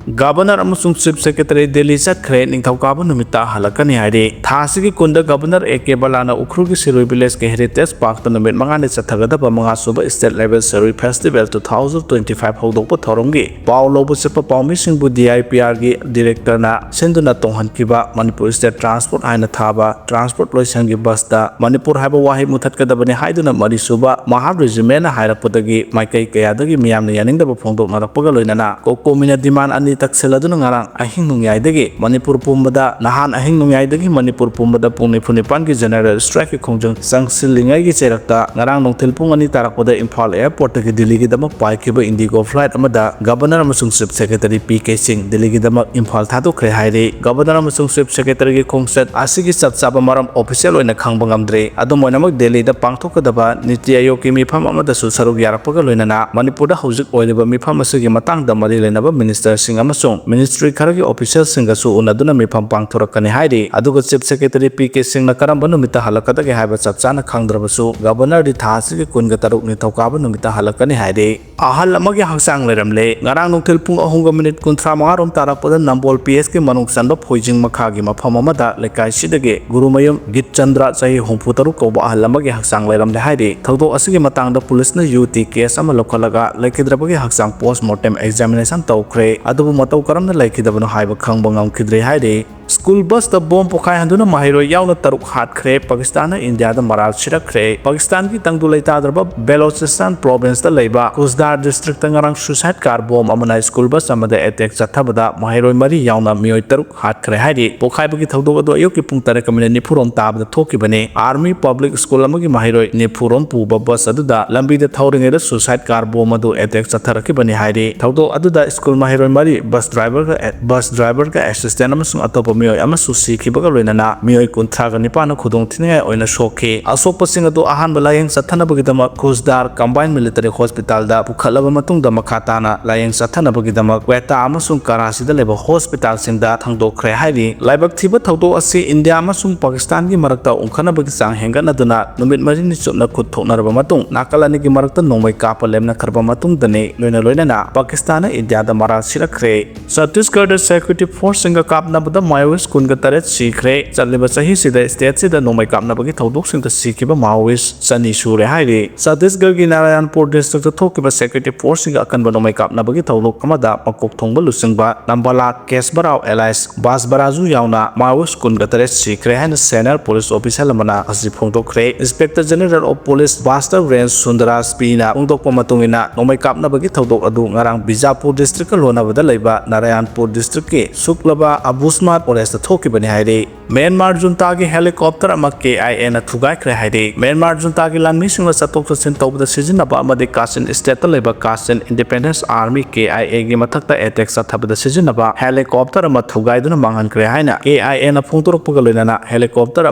ꯒꯕꯔꯅꯔ ꯑꯃꯁꯨꯡ ꯆꯤꯐ ꯁꯦꯀ꯭ꯔꯦꯇꯔꯤ ꯗꯦꯜꯂꯤ ꯆꯠꯈ꯭ꯔꯦ, ꯅꯤꯡꯊꯧꯀꯥꯕ ꯅꯨꯃꯤꯠꯇ ꯍꯜꯂꯛꯀꯅꯤ ꯍꯥꯏꯔꯤ꯫ ꯊꯥ ꯑꯁꯤꯒꯤ ꯀꯨꯟꯗ ꯒꯕꯔꯅꯔ ꯑꯦ ꯀꯦ ꯕꯂꯥꯅ ꯎꯈ꯭ꯔꯨꯜꯒꯤ ꯁꯤꯔꯣꯏ ꯚꯤꯂꯦꯖꯀꯤ ꯍꯦꯔꯤꯇꯦꯖ ꯄꯥꯔꯛꯇ ꯅꯨꯃꯤꯠ ꯃꯉꯥꯅꯤ ꯆꯠꯊꯒꯗꯕ ꯃꯉꯥꯁꯨꯕ ꯁ꯭ꯇꯦꯠ ꯂꯦꯚꯦꯜ ꯁꯤꯔꯣꯏ festival two thousand twenty five ꯍꯧꯗꯣꯛꯄ ꯊꯧꯔꯝꯒꯤ ꯄꯥꯎ ꯂꯧꯕ ꯆꯠꯄ ꯄꯥꯎꯃꯤꯁꯤꯡꯕꯨ ꯗꯤ ꯑꯥꯏ ꯄꯤ ꯑꯥꯔꯒꯤ ꯗꯤꯔꯦꯛꯇꯔꯅ ꯁꯤꯟꯗꯨꯅ ꯇꯣꯡꯍꯟꯈꯤꯕ ꯃꯅꯤꯄꯨꯔ ꯁ꯭ꯇꯦꯠ ꯇ꯭ꯔꯥꯟꯁꯄꯣꯔꯠ ꯍꯥꯏꯅ ꯊꯥꯕ ꯇ꯭ꯔꯥꯟꯁꯄꯣꯔꯠ ꯂꯣꯏꯁꯪꯒꯤ ꯕꯁꯇ ꯃꯅꯤꯄꯨꯔ ꯍꯥꯏꯕ ꯋꯥꯍꯩ ꯃꯨꯊꯠꯀꯗꯕꯅꯤ ꯍꯥꯏꯗꯨꯅ ꯃꯔꯤꯁꯨꯕ ꯃꯍꯥ ꯔꯦꯖꯤꯃꯦꯟꯅ ꯍꯥꯏꯔꯛꯄꯗꯒꯤ ꯃꯥꯏꯀꯩ ꯀꯌꯥꯗꯒꯤ ꯃꯤꯌꯥꯝꯅ ꯌꯥꯅꯤꯡꯗꯕ ꯐꯣꯡꯗꯣꯛꯅꯔꯛꯄꯒ ꯂꯣꯏꯅꯅ ꯀꯣꯀꯣꯃꯤꯅ ꯗꯤꯃꯥꯟ ꯑꯅꯤ ꯇꯛꯁꯤꯜꯂꯗꯨꯅ ꯉꯔꯥꯡ ꯑꯍꯤꯡ ꯅꯣꯡꯌꯥꯏꯗꯒꯤ ꯃꯅꯤꯄꯨꯔ ꯄꯨꯝꯕꯗ, ꯅꯍꯥꯟ ꯑꯍꯤꯡ ꯅꯣꯡꯌꯥꯏꯗꯒꯤ ꯃꯅꯤꯄꯨꯔ ꯄꯨꯝꯕꯗ ꯄꯨꯡ ꯅꯤꯐꯨ ꯅꯤꯄꯥꯟꯒꯤ ꯖꯦꯅꯔꯦꯜ ꯁ꯭ꯇ꯭ꯔꯥꯏꯛꯀꯤ ꯈꯣꯡꯖꯪ ꯆꯪꯁꯤꯜꯂꯤꯉꯩꯒꯤ ꯆꯩꯔꯛꯇ ꯉꯔꯥꯡ ꯅꯨꯡꯊꯤꯜ ꯄꯨꯡ ꯑꯅꯤ ꯇꯥꯔꯛꯄꯗ ꯏꯝꯐꯥꯜ ꯑꯦꯌꯔꯄꯣꯔꯠꯇꯒꯤ ꯗꯤꯜꯂꯤꯒꯤꯗꯃꯛ ꯄꯥꯏꯈꯤꯕ ꯏꯟꯗꯤꯒꯣ ꯐ꯭ꯂꯥꯏꯠ ꯑꯃꯗ ꯒꯕꯔꯅꯔ ꯑꯃꯁꯨꯡ ꯆꯤꯐ ꯁꯦꯀ꯭ꯔꯦꯇꯔꯤ ꯄꯤ ꯀꯦ ꯁꯤꯡ ꯗꯤꯜꯂꯤꯒꯤꯗꯃꯛ ꯏꯝꯐꯥꯜ ꯊꯥꯗꯣꯛꯈ꯭ꯔꯦ ꯍꯥꯏꯔꯤ꯫ ꯒꯕꯔꯅꯔ ꯑꯃꯁꯨꯡ ꯆꯤꯐ ꯁꯦꯀ꯭ꯔꯦꯇꯔꯤꯒꯤ ꯈꯣꯡꯆꯠ ꯑꯁꯤꯒꯤ ꯆꯞ ꯆꯥꯕ ꯃꯔꯝ ꯑꯣꯐꯤꯁꯤꯌꯦꯜ ꯑꯣꯏꯅ ꯈꯪꯕ ꯉꯝꯗ꯭ꯔꯤ꯫ ꯑꯗꯨꯝ ꯑꯣꯏꯅꯃꯛ ꯗꯦꯜꯂꯤꯗ ꯄꯥꯡꯊꯣꯛꯀꯗꯕ ꯅꯤꯇꯤ ꯑꯥꯌꯣꯒꯀꯤ ꯃꯤꯐꯝ ꯑꯃꯗꯁꯨ ꯁꯔꯨꯛ ꯌꯥꯔꯛꯄꯒ ꯂꯣꯏꯅꯅ ꯃꯅꯤꯄꯨꯔꯗ ꯍꯧꯖꯤꯛ ꯑꯣꯏꯔꯤꯕ ꯃꯤꯐꯝ ꯑꯁꯤꯒꯤ ꯃꯇꯥꯡꯗ ꯃꯔꯤ ꯂꯩꯅꯕ ꯃꯤꯅꯤꯁꯇꯔꯁꯤꯡ ꯑꯃꯁꯨꯡ ꯃꯤꯅꯤꯁꯇ꯭ꯔꯤ ꯈꯔꯒꯤ ꯑꯣꯐꯤꯁꯤꯌꯦꯜꯁꯤꯡꯒꯁꯨ ꯎꯅꯗꯨꯅ ꯃꯤꯐꯝ ꯄꯥꯡꯊꯣꯔꯛꯀꯅꯤ ꯍꯥꯏꯔꯤ꯫ ꯑꯗꯨꯒ ꯆꯤꯐ ꯁꯦꯀ꯭ꯔꯦꯇꯔꯤ ꯄꯤ ꯀꯦ ꯁꯤꯡꯅ ꯀꯔꯝꯕ ꯅꯨꯃꯤꯠꯇ ꯍꯜꯂꯛꯀꯗꯒꯦ ꯍꯥꯏꯕ ꯆꯞ ꯆꯥꯅ ꯈꯪꯗ꯭ꯔꯕꯁꯨ ꯒꯕꯔꯅꯔꯗꯤ ꯊꯥ ꯑꯁꯤꯒꯤ ꯀꯨꯟꯒ ꯇꯔꯨꯛ ꯅꯤꯡꯊꯧꯀꯥꯕ ꯅꯨꯃꯤꯠꯇ ꯍꯜꯂꯛꯀꯅꯤ ꯍꯥꯏꯔꯤ꯫ ꯑꯍꯜ ꯑꯃꯒꯤ ꯍꯛꯆꯥꯡ ꯂꯩꯔꯝꯂꯦ꯫ ꯉꯔꯥꯡ ꯅꯨꯡꯊꯤꯜ ꯄꯨꯡ ꯑꯍꯨꯝꯒ ꯃꯤꯅꯤꯠ ꯀꯨꯟꯊ꯭ꯔꯥ ꯃꯉꯥ ꯔꯣꯝ ꯇꯥꯔꯛꯄꯗ ꯅꯝꯕꯣꯜ ꯄꯤ ꯑꯦꯁꯀꯤ ꯃꯅꯨꯡ ꯆꯟꯕ ꯐꯣꯏꯖꯤꯡ ꯃꯈꯥꯒꯤ ꯃꯐꯝ ꯑꯃꯗ ꯂꯩꯀꯥꯏꯁꯤꯗꯒꯤ ꯒꯨꯔꯨꯃꯌꯨꯝ ꯒꯤꯠꯆꯟꯗ꯭ꯔ, ꯆꯍꯤ ꯍꯨꯝꯐꯨ ꯇꯔꯨꯛ ꯀꯧꯕ ꯑꯍꯜ ꯑꯃꯒꯤ ꯍꯛꯆꯥꯡ ꯂꯩꯔꯝꯂꯦ ꯍꯥꯏꯔꯤ꯫ ꯊꯧꯗꯣꯛ ꯑꯁꯤꯒꯤ ꯃꯇꯥꯡꯗ ꯄꯨꯂꯤꯁꯅ ꯌꯨ ꯇꯤ ꯀꯦꯁ ꯑꯃ ꯂꯧꯈꯠꯂꯒ ꯂꯩꯈꯤꯗ꯭ꯔꯕꯒꯤ ꯍꯛꯆꯥꯡ ꯄꯣꯁ ꯃꯣꯔꯇꯦꯝ ꯑꯦꯛꯖꯥꯃꯤꯅꯦꯁꯟ ꯇꯧꯈ꯭ꯔꯦ꯫ ꯑꯗꯨꯕꯨ ꯃꯇꯧ ꯀꯔꯝꯅ ꯂꯩꯈꯤꯗꯕꯅꯣ ꯍꯥꯏꯕ ꯈꯪꯕ ꯉꯝꯈꯤꯗ꯭ꯔꯦ ꯍꯥꯏꯔꯤ꯫ ꯁ꯭ꯀꯨꯜ ꯕꯁꯇ ꯕꯣꯝ ꯄꯣꯈꯥꯏꯍꯟꯗꯨꯅ ꯃꯍꯩꯔꯣꯏ ꯌꯥꯎꯅ ꯇꯔꯨꯛ ꯍꯥꯠꯈ꯭ꯔꯦ꯫ ꯄꯥꯀꯤꯁꯇꯥꯟꯅ ꯏꯟꯗꯤꯌꯥꯗ ꯃꯔꯥꯜ ꯁꯤꯔꯛꯈ꯭ꯔꯦ꯫ ꯄꯥꯀꯤꯁꯇꯥꯟꯒꯤ ꯇꯪꯗꯨ ꯂꯩꯇꯥꯗ꯭ꯔꯕ ꯕꯦꯂꯣꯆꯤꯁꯇꯥꯟ ꯄ꯭ꯔꯣꯚꯤꯟꯁꯇ ꯂꯩꯕ ꯈꯨꯁꯗꯥꯔ ꯗꯤꯁꯇ꯭ꯔꯤꯛꯇ ꯉꯔꯥꯡ ꯁꯨꯏꯁꯥꯏꯗ ꯀꯥꯔ ꯕꯣꯝ ꯑꯃꯅ ꯁ꯭ꯀꯨꯜ ꯕꯁ ꯑꯃꯗ ꯑꯦꯇꯦꯛ ꯆꯠꯊꯕꯗ ꯃꯍꯩꯔꯣꯏ ꯃꯔꯤ ꯌꯥꯎꯅ ꯃꯤꯑꯣꯏ ꯇꯔꯨꯛ ꯍꯥꯠꯈ꯭ꯔꯦ ꯍꯥꯏꯔꯤ꯫ ꯄꯣꯈꯥꯏꯕꯒꯤ ꯊꯧꯗꯣꯛ ꯑꯗꯨ ꯑꯌꯨꯛꯀꯤ ꯄꯨꯡ ꯇꯔꯦꯠꯀ ꯃꯤꯅꯤꯠ ꯅꯤꯐꯨꯔꯣꯝ ꯇꯥꯕꯗ ꯊꯣꯛꯈꯤꯕꯅꯤ꯫ ꯑꯥꯔꯃꯤ ꯄꯕ꯭ꯂꯤꯛ ꯁ꯭ꯀꯨꯜ ꯑꯃꯒꯤ ꯃꯍꯩꯔꯣꯏ ꯅꯤꯐꯨꯔꯣꯝ ꯄꯨꯕ ꯕꯁ ꯑꯗꯨꯗ ꯂꯝꯕꯤꯗ ꯊꯧꯔꯤꯉꯩꯗ ꯁꯨꯏꯁꯥꯏꯗ ꯀꯥꯔ ꯕꯣꯝ ꯑꯗꯨ ꯑꯦꯇꯦꯛ ꯆꯠꯊꯔꯛꯈꯤꯕꯅꯤ ꯍꯥꯏꯔꯤ꯫ ꯊꯧꯗꯣꯛ ꯑꯗꯨꯗ ꯁ꯭ꯀꯨꯜ ꯃꯍꯩꯔꯣꯏ ꯃꯔꯤ, ꯕꯁ ꯗ꯭ꯔꯥꯏꯚꯔꯒ, ꯕꯁ ꯗ꯭ꯔꯥꯏꯚꯔꯒ ꯑꯦꯁꯤꯁꯇꯦꯟ ꯑꯃꯁꯨꯡ ꯑꯇꯣꯞꯄ ꯃꯤꯑꯣꯏ ꯑꯃꯁꯨ ꯁꯤꯈꯤꯕꯒ ꯂꯣꯏꯅꯅ ꯃꯤꯑꯣꯏ ꯀꯨꯟꯊ꯭ꯔꯥꯒ ꯅꯤꯄꯥꯟꯅ ꯈꯨꯗꯣꯡ ꯊꯤꯅꯤꯡꯉꯥꯏ ꯑꯣꯏꯅ ꯁꯣꯛꯈꯤ꯫ ꯑꯁꯣꯛꯄꯁꯤꯡ ꯑꯗꯨ ꯑꯍꯥꯟꯕ ꯂꯥꯌꯦꯡ ꯆꯠꯊꯅꯕꯒꯤꯗꯃꯛ ꯈꯨꯁꯗꯥꯔ ꯀꯝꯕꯥꯏꯟ ꯃꯤꯂꯤꯇꯔꯤ ꯍꯣꯁꯄꯤꯇꯥꯜꯗ ꯄꯨꯈꯠꯂꯕ ꯃꯇꯨꯡꯗ ꯃꯈꯥ ꯇꯥꯅ ꯂꯥꯌꯦꯡ ꯆꯠꯊꯅꯕꯒꯤꯗꯃꯛ ꯀ꯭ꯋꯦꯇꯥ ꯑꯃꯁꯨꯡ ꯀꯔꯥꯆꯤꯗ ꯂꯩꯕ ꯍꯣꯁꯄꯤꯇꯥꯜꯁꯤꯡꯗ ꯊꯥꯡꯗꯣꯛꯈ꯭ꯔꯦ ꯍꯥꯏꯔꯤ꯫ ꯂꯥꯏꯕꯛ ꯊꯤꯕ ꯊꯧꯗꯣꯛ ꯑꯁꯤ ꯏꯟꯗꯤꯌꯥ ꯑꯃꯁꯨꯡ ꯄꯥꯀꯤꯁꯇꯥꯟꯒꯤ ꯃꯔꯛꯇ ꯎꯪꯈꯠꯅꯕꯒꯤ ꯆꯥꯡ ꯍꯦꯟꯒꯠꯅꯗꯨꯅ ꯅꯨꯃꯤꯠ ꯃꯔꯤꯅꯤ ꯆꯨꯞꯅ ꯈꯨꯠ ꯊꯣꯛꯅꯔꯕ ꯃꯇꯨꯡ ꯅꯥꯀꯜ ꯑꯅꯤꯒꯤ ꯃꯔꯛꯇ ꯅꯣꯡꯃꯩ ꯀꯥꯞꯄ ꯂꯦꯞꯅꯈ꯭ꯔꯕ ꯃꯇꯨꯡꯗꯅꯤ꯫ ꯂꯣꯏꯅ ꯂꯣꯏꯅꯅ ꯄꯥꯀꯤꯁꯇꯥꯟꯅ ꯏꯟꯗꯤꯌꯥꯗ ꯃꯔꯥꯜ ꯁꯤꯔꯛꯈ꯭ꯔꯦ꯫ ꯆꯠꯇꯤꯁꯒꯔꯗ ꯁꯦꯀ꯭ꯌꯨꯔꯤꯇꯤ ꯐꯣꯔꯁꯁꯤꯡꯒ ꯀꯥꯞꯅꯕꯗ ꯃꯥꯑꯣꯏꯁ ꯀꯨꯟꯒ ꯇꯔꯦꯠ ꯁꯤꯈ꯭ꯔꯦ꯫ ꯆꯠꯂꯤꯕ ꯆꯍꯤꯁꯤꯗ ꯁ꯭ꯇꯦꯠꯁꯤꯗ ꯅꯣꯡꯃꯩ ꯀꯥꯞꯅꯕꯒꯤ ꯊꯧꯗꯣꯛꯁꯤꯡꯗ ꯁꯤꯈꯤꯕ ꯃꯥꯑꯣꯏꯁ ꯆꯅꯤ ꯁꯨꯔꯦ ꯍꯥꯏꯔꯤ꯫ ꯆꯠꯇꯤꯁꯒꯔꯒꯤ ꯅꯥꯔꯥꯌꯟꯄꯨꯔ ꯗꯤꯁꯇ꯭ꯔꯤꯛꯇ ꯊꯣꯛꯈꯤꯕ ꯁꯦꯀ꯭ꯌꯨꯔꯤꯇꯤ ꯐꯣꯔꯁꯁꯤꯡꯒ ꯑꯀꯟꯕ ꯅꯣꯡꯃꯩ ꯀꯥꯞꯅꯕꯒꯤ ꯊꯧꯗꯣꯛ ꯑꯃꯗ ꯃꯀꯣꯛ ꯊꯣꯡꯕ ꯂꯨꯆꯤꯡꯕ ꯅꯝꯕꯂꯥ ꯀꯦꯁꯕꯔꯥꯎ ꯑꯦꯂꯥꯏꯁ ꯕꯥꯁꯕꯔꯥꯖꯨ ꯌꯥꯎꯅ ꯃꯥꯑꯣꯏꯁ ꯀꯨꯟꯒ ꯇꯔꯦꯠ ꯁꯤꯈ꯭ꯔꯦ ꯍꯥꯏꯅ ꯁꯦꯅꯤꯌꯔ ꯄꯨꯂꯤꯁ ꯑꯣꯐꯤꯁꯤꯌꯦꯜ ꯑꯃꯅ ꯉꯁꯤ ꯐꯣꯡꯗꯣꯛꯈ꯭ꯔꯦ꯫ Inspector general of police Bastar range Sundarraj ꯄꯤꯅ ꯐꯣꯡꯗꯣꯛꯄ ꯃꯇꯨꯡ ꯏꯟꯅ, ꯅꯣꯡꯃꯩ ꯀꯥꯞꯅꯕꯒꯤ ꯊꯧꯗꯣꯛ ꯑꯗꯨ ꯉꯔꯥꯡ ꯕꯤꯖꯥꯄꯨꯔ ꯗꯤꯁꯇ꯭ꯔꯤꯛꯀ ꯂꯣꯟꯅꯕꯗ ꯂꯩꯕ ꯅꯥꯔꯥꯌꯟꯄꯨꯔ ꯗꯤꯁꯇ꯭ꯔꯤꯛꯀꯤ ꯁꯨꯛꯂꯕꯥ ꯑꯕꯨꯁꯃꯥꯠ ꯐꯣꯔꯦꯁꯇ ꯊꯣꯛꯈꯤꯕꯅꯤ ꯍꯥꯏꯔꯤ꯫ ꯃ꯭ꯌꯥꯟꯃꯥꯔ ꯖꯨꯟꯇꯥꯒꯤ ꯍꯦꯂꯤꯀꯣꯞꯇꯔ ꯑꯃ ꯀꯦ ꯑꯥꯏ ꯑꯦꯅ ꯊꯨꯒꯥꯏꯈ꯭ꯔꯦ ꯍꯥꯏꯔꯤ꯫ ꯃ꯭ꯌꯥꯟꯃꯥꯔ ꯖꯨꯟꯇꯥꯒꯤ ꯂꯥꯟꯃꯤꯁꯤꯡꯅ ꯆꯠꯊꯣꯛ ꯆꯠꯁꯤꯟ ꯇꯧꯕꯗ ꯁꯤꯖꯤꯟꯅꯕ ꯑꯃꯗꯤ ꯀꯥꯆꯤꯟ ꯁ꯭ꯇꯦꯠꯇ ꯂꯩꯕ ꯀꯥꯆꯤꯟ ꯏꯟꯗꯤꯄꯦꯟꯗꯦꯟꯁ ꯑꯥꯔꯃꯤ, ꯀꯦ ꯑꯥꯏ ꯑꯦꯒꯤ ꯃꯊꯛꯇ ꯑꯦꯇꯦꯛ ꯆꯠꯊꯕꯗ ꯁꯤꯖꯤꯟꯅꯕ ꯍꯦꯂꯤꯀꯣꯞꯇꯔ ꯑꯃ ꯊꯨꯒꯥꯏꯗꯨꯅ ꯃꯥꯡꯍꯟꯈ꯭ꯔꯦ ꯍꯥꯏꯅ ꯀꯦ ꯑꯥꯏ ꯑꯦꯅ ꯐꯣꯡꯗꯣꯔꯛꯄꯒ ꯂꯣꯏꯅꯅ ꯍꯦꯂꯤꯀꯣꯞꯇꯔ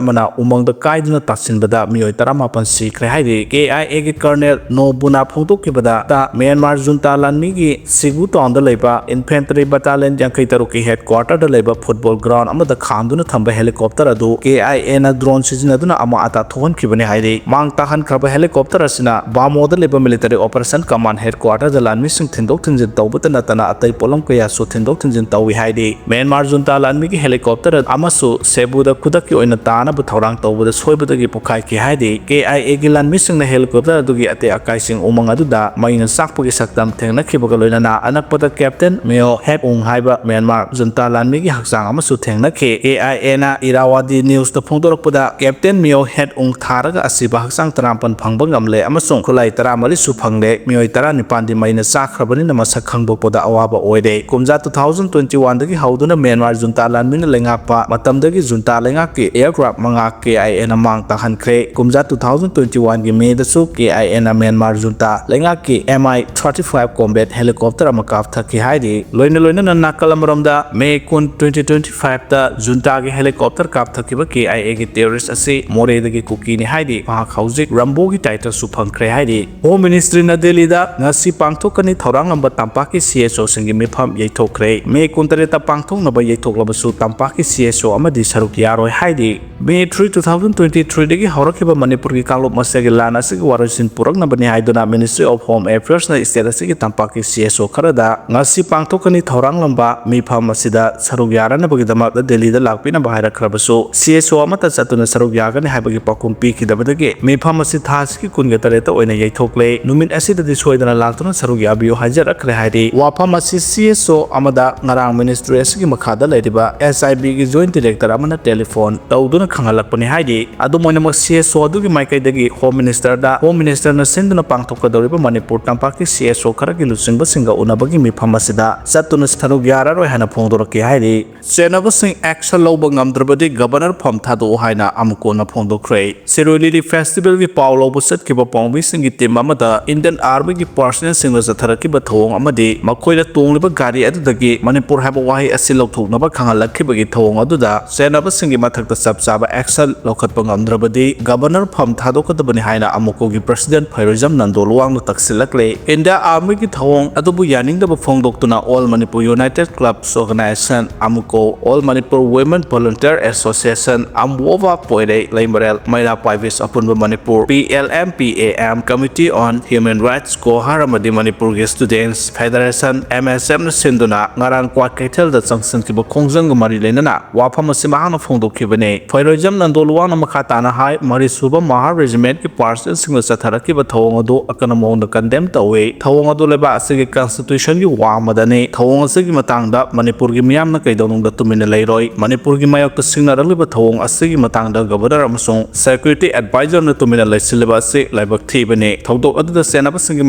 ꯑꯃꯅ ꯎꯃꯪꯗ ꯀꯥꯏꯗꯨꯅ ꯇꯥꯁꯤꯟꯕꯗ ꯃꯤꯑꯣꯏ ꯇꯔꯥꯃꯥꯄꯟ ꯁꯤꯈ꯭ꯔꯦ ꯍꯥꯏꯔꯤ꯫ ꯀꯦ ꯑꯥꯏ ꯑꯦꯒꯤ ꯀꯔꯅꯦꯜ ꯅꯣꯕꯨꯅ ꯐꯣꯡꯗꯣꯛꯈꯤꯕꯗ, ꯃ꯭ꯌꯥꯟꯃꯥꯔ ꯖꯨꯟꯇꯥ ꯂꯥꯟꯃꯤꯒꯤ ꯁꯤꯒꯨ ꯇꯥꯎꯟꯗ ꯂꯩꯕ ꯏꯟꯐꯦꯟꯇ꯭ꯔꯤ ꯕꯠꯇꯥꯂꯤꯌꯟ ꯌꯥꯡꯈꯩ ꯇꯔꯨꯛꯀꯤ ꯍꯦꯗꯀ꯭ꯋꯥꯇꯔꯗ ꯂꯩꯕ ꯐꯨꯠꯕꯣꯜ ꯒ꯭ꯔꯥꯎꯟ ꯑꯃꯗ ꯈꯥꯝꯗꯨꯅ ꯊꯝꯕ ꯍꯦꯂꯤꯀꯣꯞꯇꯔ ꯑꯗꯨ ꯀꯦ ꯑꯥꯏ ꯑꯦꯅ ꯗ꯭ꯔꯣꯟ ꯁꯤꯖꯤꯟꯅꯗꯨꯅ ꯑꯃꯥꯡ ꯑꯇꯥ ꯊꯣꯛꯍꯟꯈꯤꯕꯅꯤ ꯍꯥꯏꯔꯤ꯫ ꯃꯥꯡ ꯇꯥꯛꯍꯟꯈ꯭ꯔꯕ ꯍꯦꯂꯤꯀꯣꯞꯇꯔ ꯑꯁꯤꯅ ꯕꯥꯃꯣꯗ ꯂꯩꯕ ꯃꯤꯂꯤꯇꯔꯤ ꯑꯣꯄꯔꯦꯁꯟ ꯀꯃꯥꯟ ꯍꯦꯗꯀ꯭ꯋꯥꯇꯔꯗ ꯂꯥꯟꯃꯤꯁꯤꯡ ꯊꯤꯟꯗꯣꯛ ꯊꯤꯟꯖꯤꯟ ꯇꯧꯕꯇ ꯅꯠꯇꯅ ꯑꯇꯩ ꯄꯣꯠꯂꯝ ꯀꯌꯥꯁꯨ ꯊꯤꯟꯗꯣꯛ ꯊꯤꯟꯖꯤꯟ ꯇꯧꯏ ꯍꯥꯏꯔꯤ꯫ ꯃ꯭ꯌꯥꯟꯃꯥꯔ ꯖꯨꯟꯇꯥ ꯂꯥꯟꯃꯤꯒꯤ ꯍꯦꯂꯤꯀꯣꯞꯇꯔ ꯑꯃꯁꯨ ꯁꯦꯕꯨꯗ ꯈꯨꯗꯛꯀꯤ ꯑꯣꯏꯅ ꯇꯥꯅꯕ ꯊꯧꯔꯥꯡ ꯇꯧꯕꯗ ꯁꯣꯏꯕꯗꯒꯤ ꯄꯣꯈꯥꯏꯈꯤ ꯍꯥꯏꯔꯤ꯫ ꯀꯦ ꯑꯥꯏ ꯑꯦꯒꯤ ꯂꯥꯟꯃꯤꯁꯤꯡꯅ ꯍꯦꯂꯤꯀꯣꯞꯇꯔ ꯑꯗꯨꯒꯤ ꯑꯇꯦꯛ ꯑꯀꯥꯏꯁꯤꯡ ꯎꯃꯪ ꯑꯗꯨꯗ ꯃꯩꯅ ꯆꯥꯛꯄꯒꯤ ꯁꯛꯇꯝ ꯊꯦꯡꯅꯈꯤꯕꯒ ꯂꯣꯏꯅꯅ ꯑꯅꯛꯄꯗ ꯀꯦꯞꯇꯦꯟ ꯃꯤꯑꯣ ꯍꯦꯠ ꯎꯡ ꯍꯥꯏꯕ ꯃ꯭ꯌꯥꯟꯃꯥꯔ ꯖꯨꯟꯇꯥ ꯂꯥꯟꯃꯤꯒꯤ ꯍꯛꯆꯥꯡ ꯑꯃꯁꯨ ꯊꯦꯡꯅꯈꯤ꯫ ꯑꯦ ꯑꯥꯏ ꯑꯦꯅ ꯏꯔꯥꯋꯥꯗꯤ ꯅ꯭ꯌꯨꯁꯇ ꯐꯣꯡꯗꯣꯔꯛꯄꯗ, ꯀꯦꯞꯇꯦꯟ ꯃꯤꯑꯣ ꯍꯦꯠ ꯎꯡ ꯊꯥꯔꯒ ꯑꯁꯤꯕ ꯍꯛꯆꯥꯡ ꯇꯔꯥꯃꯥꯄꯟ ꯐꯪꯕ ꯉꯝꯂꯦ ꯑꯃꯁꯨꯡ ꯈꯨꯠꯂꯥꯏ ꯇꯔꯥꯃꯔꯤꯁꯨ ꯐꯪꯂꯦ꯫ ꯃꯤꯑꯣꯏ ꯇꯔꯥꯅꯤꯄꯥꯟꯗꯤ ꯃꯩꯅ ꯆꯥꯛꯈ꯭ꯔꯕꯅꯤꯅ ꯃꯁꯛ ꯈꯪꯗꯣꯛꯄꯗ ꯑꯋꯥꯕ ꯑꯣꯏꯔꯦ꯫ ꯀꯨꯝꯖꯥ two thousand twenty one ꯗꯒꯤ ꯍꯧꯗꯨꯅ ꯃ꯭ꯌꯥꯟꯃꯥꯔ ꯖꯨꯟꯇꯥ ꯂꯥꯟꯃꯤꯅ ꯂꯩꯉꯥꯛꯄ ꯃꯇꯝꯗꯒꯤ ꯖꯨꯟꯇꯥ ꯂꯩꯉꯥꯛꯀꯤ ꯑꯦꯌꯔꯀ꯭ꯔꯥꯐ ꯃꯉꯥ ꯀꯦ ꯑꯥꯏ ꯑꯦꯅ ꯃꯥꯡ ꯇꯥꯛꯍꯟꯈ꯭ꯔꯦ꯫ ꯀꯨꯝꯖꯥ two thousand twenty one ꯒꯤ ꯃꯦꯗꯁꯨ ꯀꯦ ꯑꯥꯏ ꯑꯦꯅ ꯃ꯭ꯌꯥꯟꯃꯥꯔ ꯖꯨꯟꯇꯥ ꯂꯩꯉꯥꯛꯀꯤ ꯑꯦꯝ ꯑꯥꯏ thirty five combat helicopter ꯑꯃ ꯀꯥꯞꯊꯈꯤ ꯍꯥꯏꯔꯤ꯫ ꯂꯣꯏꯅ ꯂꯣꯏꯅꯅ ꯅꯥꯀꯜ ꯑꯃꯔꯣꯝꯗ ꯃꯦ ꯀꯨꯟ, twenty twenty five ꯇ ꯖꯨꯟꯇꯥꯒꯤ helicopter ꯀꯥꯞꯊꯈꯤꯕ ꯀꯦ ꯑꯥꯏ ꯑꯦꯒꯤ terrorist ꯑꯁꯤ ꯃꯣꯔꯦꯗꯒꯤ ꯀꯨꯀꯤꯅꯤ ꯍꯥꯏꯔꯤ꯫ ꯃꯍꯥꯛ ꯍꯧꯖꯤꯛ ꯔꯝꯕꯣꯒꯤ titleꯁꯨ ꯐꯪꯈ꯭ꯔꯦ ꯍꯥꯏꯔꯤ꯫ Home Ministryꯅ ꯗꯦꯜꯂꯤꯗ ꯉꯁꯤ ꯄꯥꯡꯊꯣꯛꯀꯅꯤ ꯊꯧꯔꯥꯡꯂꯝꯕ ꯇꯝꯄꯥꯛꯀꯤ ꯁꯤ ꯑꯦꯁ ꯑꯣꯁꯤꯡꯒꯤ ꯃꯤꯐꯝ ꯌꯩꯊꯣꯛꯈ꯭ꯔꯦ꯫ ꯃꯦ ꯀꯨꯟꯇꯔꯦꯠꯇ ꯄꯥꯡꯊꯣꯛꯅꯕ ꯌꯩꯊꯣꯛꯂꯕꯁꯨ ꯇꯝꯄꯥꯛꯀꯤ ꯁꯤ ꯑꯦꯁ ꯑꯣ ꯑꯃꯗꯤ ꯁꯔꯨꯛ ꯌꯥꯔꯣꯏ ꯍꯥꯏꯔꯤ꯫ ꯃꯦ three, two thousand twenty three ꯗꯒꯤ ꯍꯧꯔꯛꯈꯤꯕ ꯃꯅꯤꯄꯨꯔꯒꯤ ꯀꯥꯡꯂꯨꯞ ꯃꯁꯦꯜꯒꯤ ꯂꯥꯟ ꯑꯁꯤꯒꯤ ꯋꯥꯔꯣꯏꯁꯤꯟ ꯄꯨꯔꯛꯅꯕꯅꯤ ꯍꯥꯏꯗꯨꯅ Ministry of Home Affairsꯅ state ꯑꯁꯤꯒꯤ ꯇꯝꯄꯥꯛꯀꯤ ꯁꯤ ꯑꯦꯁ ꯑꯣ ꯈꯔꯗ ꯉꯁꯤ ꯄꯥꯡꯊꯣꯛꯀꯅꯤ ꯊꯧꯔꯥꯡꯂꯝꯕ ꯃꯤꯐꯝ ꯑꯁꯤꯗ ꯁꯔꯨꯛ ꯌꯥꯅꯅꯕꯒꯤꯗꯃꯛꯇ ꯗꯦꯜꯂꯤꯗ ꯂꯥꯛꯄꯤꯅꯕ ꯍꯥꯏꯔꯛꯈ꯭ꯔꯕꯁꯨ, ꯁꯤ ꯑꯦꯁ ꯑꯣ ꯑꯃꯠꯇ ꯆꯠꯇꯨꯅ ꯁꯔꯨꯛ ꯌꯥꯒꯅꯤ ꯍꯥꯏꯕꯒꯤ ꯄꯥꯎꯈꯨꯝ ꯄꯤꯈꯤꯗꯕꯗꯒꯤ ꯃꯤꯐꯝ ꯑꯁꯤ ꯊꯥ ꯑꯁꯤꯒꯤ ꯀꯨꯟꯒ ꯇꯔꯦꯠꯇ ꯑꯣꯏꯅ ꯌꯩꯊꯣꯛꯂꯦ꯫ ꯅꯨꯃꯤꯠ ꯑꯁꯤꯗꯗꯤ ꯁꯣꯏꯗꯅ ꯂꯥꯛꯇꯨꯅ ꯁꯔꯨꯛ ꯌꯥꯕꯤꯌꯨ ꯍꯥꯏꯖꯔꯛꯈ꯭ꯔꯦ ꯍꯥꯏꯔꯤ꯫ ꯋꯥꯐꯝ ꯑꯁꯤ ꯁꯤ ꯑꯦꯁ ꯑꯣ ꯑꯃꯗ ꯉꯔꯥꯡ ministry ꯑꯁꯤꯒꯤ ꯃꯈꯥꯗ ꯂꯩꯔꯤꯕ ꯑꯦꯁ ꯑꯥꯏ ꯕꯤꯒꯤ joint director ꯑꯃꯅ telephone ꯇꯧꯗꯨꯅ ꯈꯪꯍꯜꯂꯛꯄꯅꯤ ꯍꯥꯏꯔꯤ꯫ ꯑꯗꯨꯝ ꯑꯣꯏꯅꯃꯛ, ꯁꯤ ꯑꯦꯁ ꯑꯣ ꯑꯗꯨꯒꯤ ꯃꯥꯏꯀꯩꯗꯒꯤ Home Ministerꯗ Home Ministerꯅ ꯁꯤꯟꯗꯨꯅ ꯄꯥꯡꯊꯣꯛꯀꯗꯧꯔꯤꯕ ꯃꯅꯤꯄꯨꯔ ꯇꯝꯄꯥꯛꯀꯤ ꯁꯤ ꯑꯦꯁ ꯑꯣ ꯈꯔꯒꯤ ꯂꯨꯆꯤꯡꯕꯁꯤꯡꯒ ꯎꯅꯕꯒꯤ ꯃꯤꯐꯝ ꯑꯁꯤꯗ ꯆꯠꯇꯨꯅ ꯁꯔꯨꯛ ꯌꯥꯔꯔꯣꯏ ꯍꯥꯏꯅ ꯐꯣꯡꯗꯣꯔꯛꯈꯤ ꯍꯥꯏꯔꯤ꯫ ꯁꯦꯟꯅꯕꯁꯤꯡ action ꯂꯧꯕ ꯉꯝꯗ꯭ꯔꯕꯗꯤ ꯒꯕꯔꯅꯔ ꯐꯝ ꯊꯥꯗꯣꯛꯎ ꯍꯥꯏꯅ ꯑꯃꯨꯛ ꯍꯟꯅ ꯐꯣꯡꯗꯣꯛꯈ꯭ꯔꯦ꯫ ꯁꯤꯔꯣꯏ ꯂꯤꯂꯤ festivalꯒꯤ ꯄꯥꯎ ꯂꯧꯕ ꯆꯠꯈꯤꯕ ꯄꯥꯎꯃꯤꯁꯤꯡꯒꯤ team ꯑꯃꯗ Indian Armyꯒꯤ personnelꯁꯤꯡꯅ ꯆꯠꯊꯔꯛꯈꯤꯕ ꯊꯧꯑꯣꯡ ꯑꯃꯗꯤ ꯃꯈꯣꯏꯅ ꯇꯣꯡꯂꯤꯕ ꯒꯥꯔꯤ ꯑꯗꯨꯗꯒꯤ ꯃꯅꯤꯄꯨꯔ ꯍꯥꯏꯕ ꯋꯥꯍꯩ ꯑꯁꯤ ꯂꯧꯊꯣꯛꯅꯕ ꯈꯪꯍꯜꯂꯛꯈꯤꯕꯒꯤ ꯊꯧꯑꯣꯡ ꯑꯗꯨꯗ ꯁꯦꯟꯅꯕꯁꯤꯡꯒꯤ ꯃꯊꯛꯇ ꯆꯞ ꯆꯥꯕ action ꯂꯧꯈꯠꯄ ꯉꯝꯗ꯭ꯔꯕꯗꯤ ꯒꯕꯔꯅꯔ ꯐꯝ ꯊꯥꯗꯣꯛꯀꯗꯕꯅꯤ ꯍꯥꯏꯅ ꯑꯃꯨꯀꯣꯒꯤ president ꯐꯩꯔꯣꯏꯖꯝ ꯅꯟꯗꯣꯂꯨꯋꯥꯡꯅ ꯇꯛꯁꯤꯜꯂꯛꯂꯦ꯫ India Armyꯒꯤ ꯊꯧꯑꯣꯡ ꯑꯗꯨꯕꯨ ꯌꯥꯅꯤꯡꯗꯕ ꯐꯣꯡꯗꯣꯛꯇꯨꯅ All Manipur United Clubs Organization, AMUCO, All Manipur Women Volunteer Association, AMWOVA, ꯄꯣꯏꯔꯩ, Leimarel, ꯃꯩꯔꯥ ꯄꯥꯏꯕꯤꯁ ꯑꯄꯨꯟꯕ Manipur, P L M P A M, Committee on Human Rights, ꯀꯣꯍꯥꯔ ꯑꯃꯗꯤ ꯃꯅꯤꯄꯨꯔꯒꯤ Students Federation, M S Fꯅ ꯁꯤꯟꯗꯨꯅ ꯉꯔꯥꯡ ꯀ꯭ꯋꯥꯀꯩꯊꯦꯜꯗ ꯆꯪꯁꯤꯟꯈꯤꯕ ꯈꯣꯡꯖꯪꯒ ꯃꯔꯤ ꯂꯩꯅꯅ ꯋꯥꯐꯝ ꯑꯁꯤ ꯃꯍꯥꯛꯅ ꯐꯣꯡꯗꯣꯛꯈꯤꯕꯅꯤ꯫ ꯐꯩꯔꯣꯏꯖꯝ ꯅꯟꯗꯣꯂꯨꯋꯥꯡꯅ ꯃꯈꯥ ꯇꯥꯅ ꯍꯥꯏ, ꯃꯔꯤꯁꯨꯕ ꯃꯍꯥ regimentꯀꯤ personnelꯁꯤꯡꯅ ꯆꯠꯊꯔꯛꯈꯤꯕ ꯊꯧꯑꯣꯡ ꯑꯗꯨ ꯑꯀꯟꯕ ꯃꯑꯣꯡꯗ condemn ꯇꯧꯏ꯫ ꯊꯧꯑꯣꯡ ꯑꯗꯨ ꯂꯩꯕꯥꯛ ꯑꯁꯤꯒꯤ constitutionꯒꯤ ꯋꯥꯡꯃꯗꯅꯤ꯫ ꯊꯧꯑꯣꯡ ꯑꯁꯤꯒꯤ ꯃꯇꯥꯡꯗ ꯃꯅꯤꯄꯨꯔꯒꯤ ꯃꯤꯌꯥꯝꯅ ꯀꯩꯗꯧꯅꯨꯡꯗ ꯇꯨꯃꯤꯟꯅ ꯂꯩꯔꯣꯏ꯫ ꯃꯅꯤꯄꯨꯔꯒꯤ ꯃꯥꯌꯣꯛꯇ ꯁꯤꯡꯅꯔꯛꯂꯤꯕ ꯊꯧꯑꯣꯡ ꯑꯁꯤꯒꯤ ꯃꯇꯥꯡꯗ ꯒꯕꯔꯅꯔ ꯑꯃꯁꯨꯡ ꯁꯦꯀ꯭ꯌꯨꯔꯤꯇꯤ ꯑꯦꯗꯚꯥꯏꯖꯔꯅ ꯇꯨꯃꯤꯟꯅ ꯂꯩꯁꯤꯜꯂꯤꯕ ꯑꯁꯤ ꯂꯥꯏꯕꯛ ꯊꯤꯕꯅꯤ꯫ ꯊꯧꯗꯣꯛ ꯑꯗꯨꯗ ꯆꯦꯟꯅꯕꯁꯤꯡꯒꯤ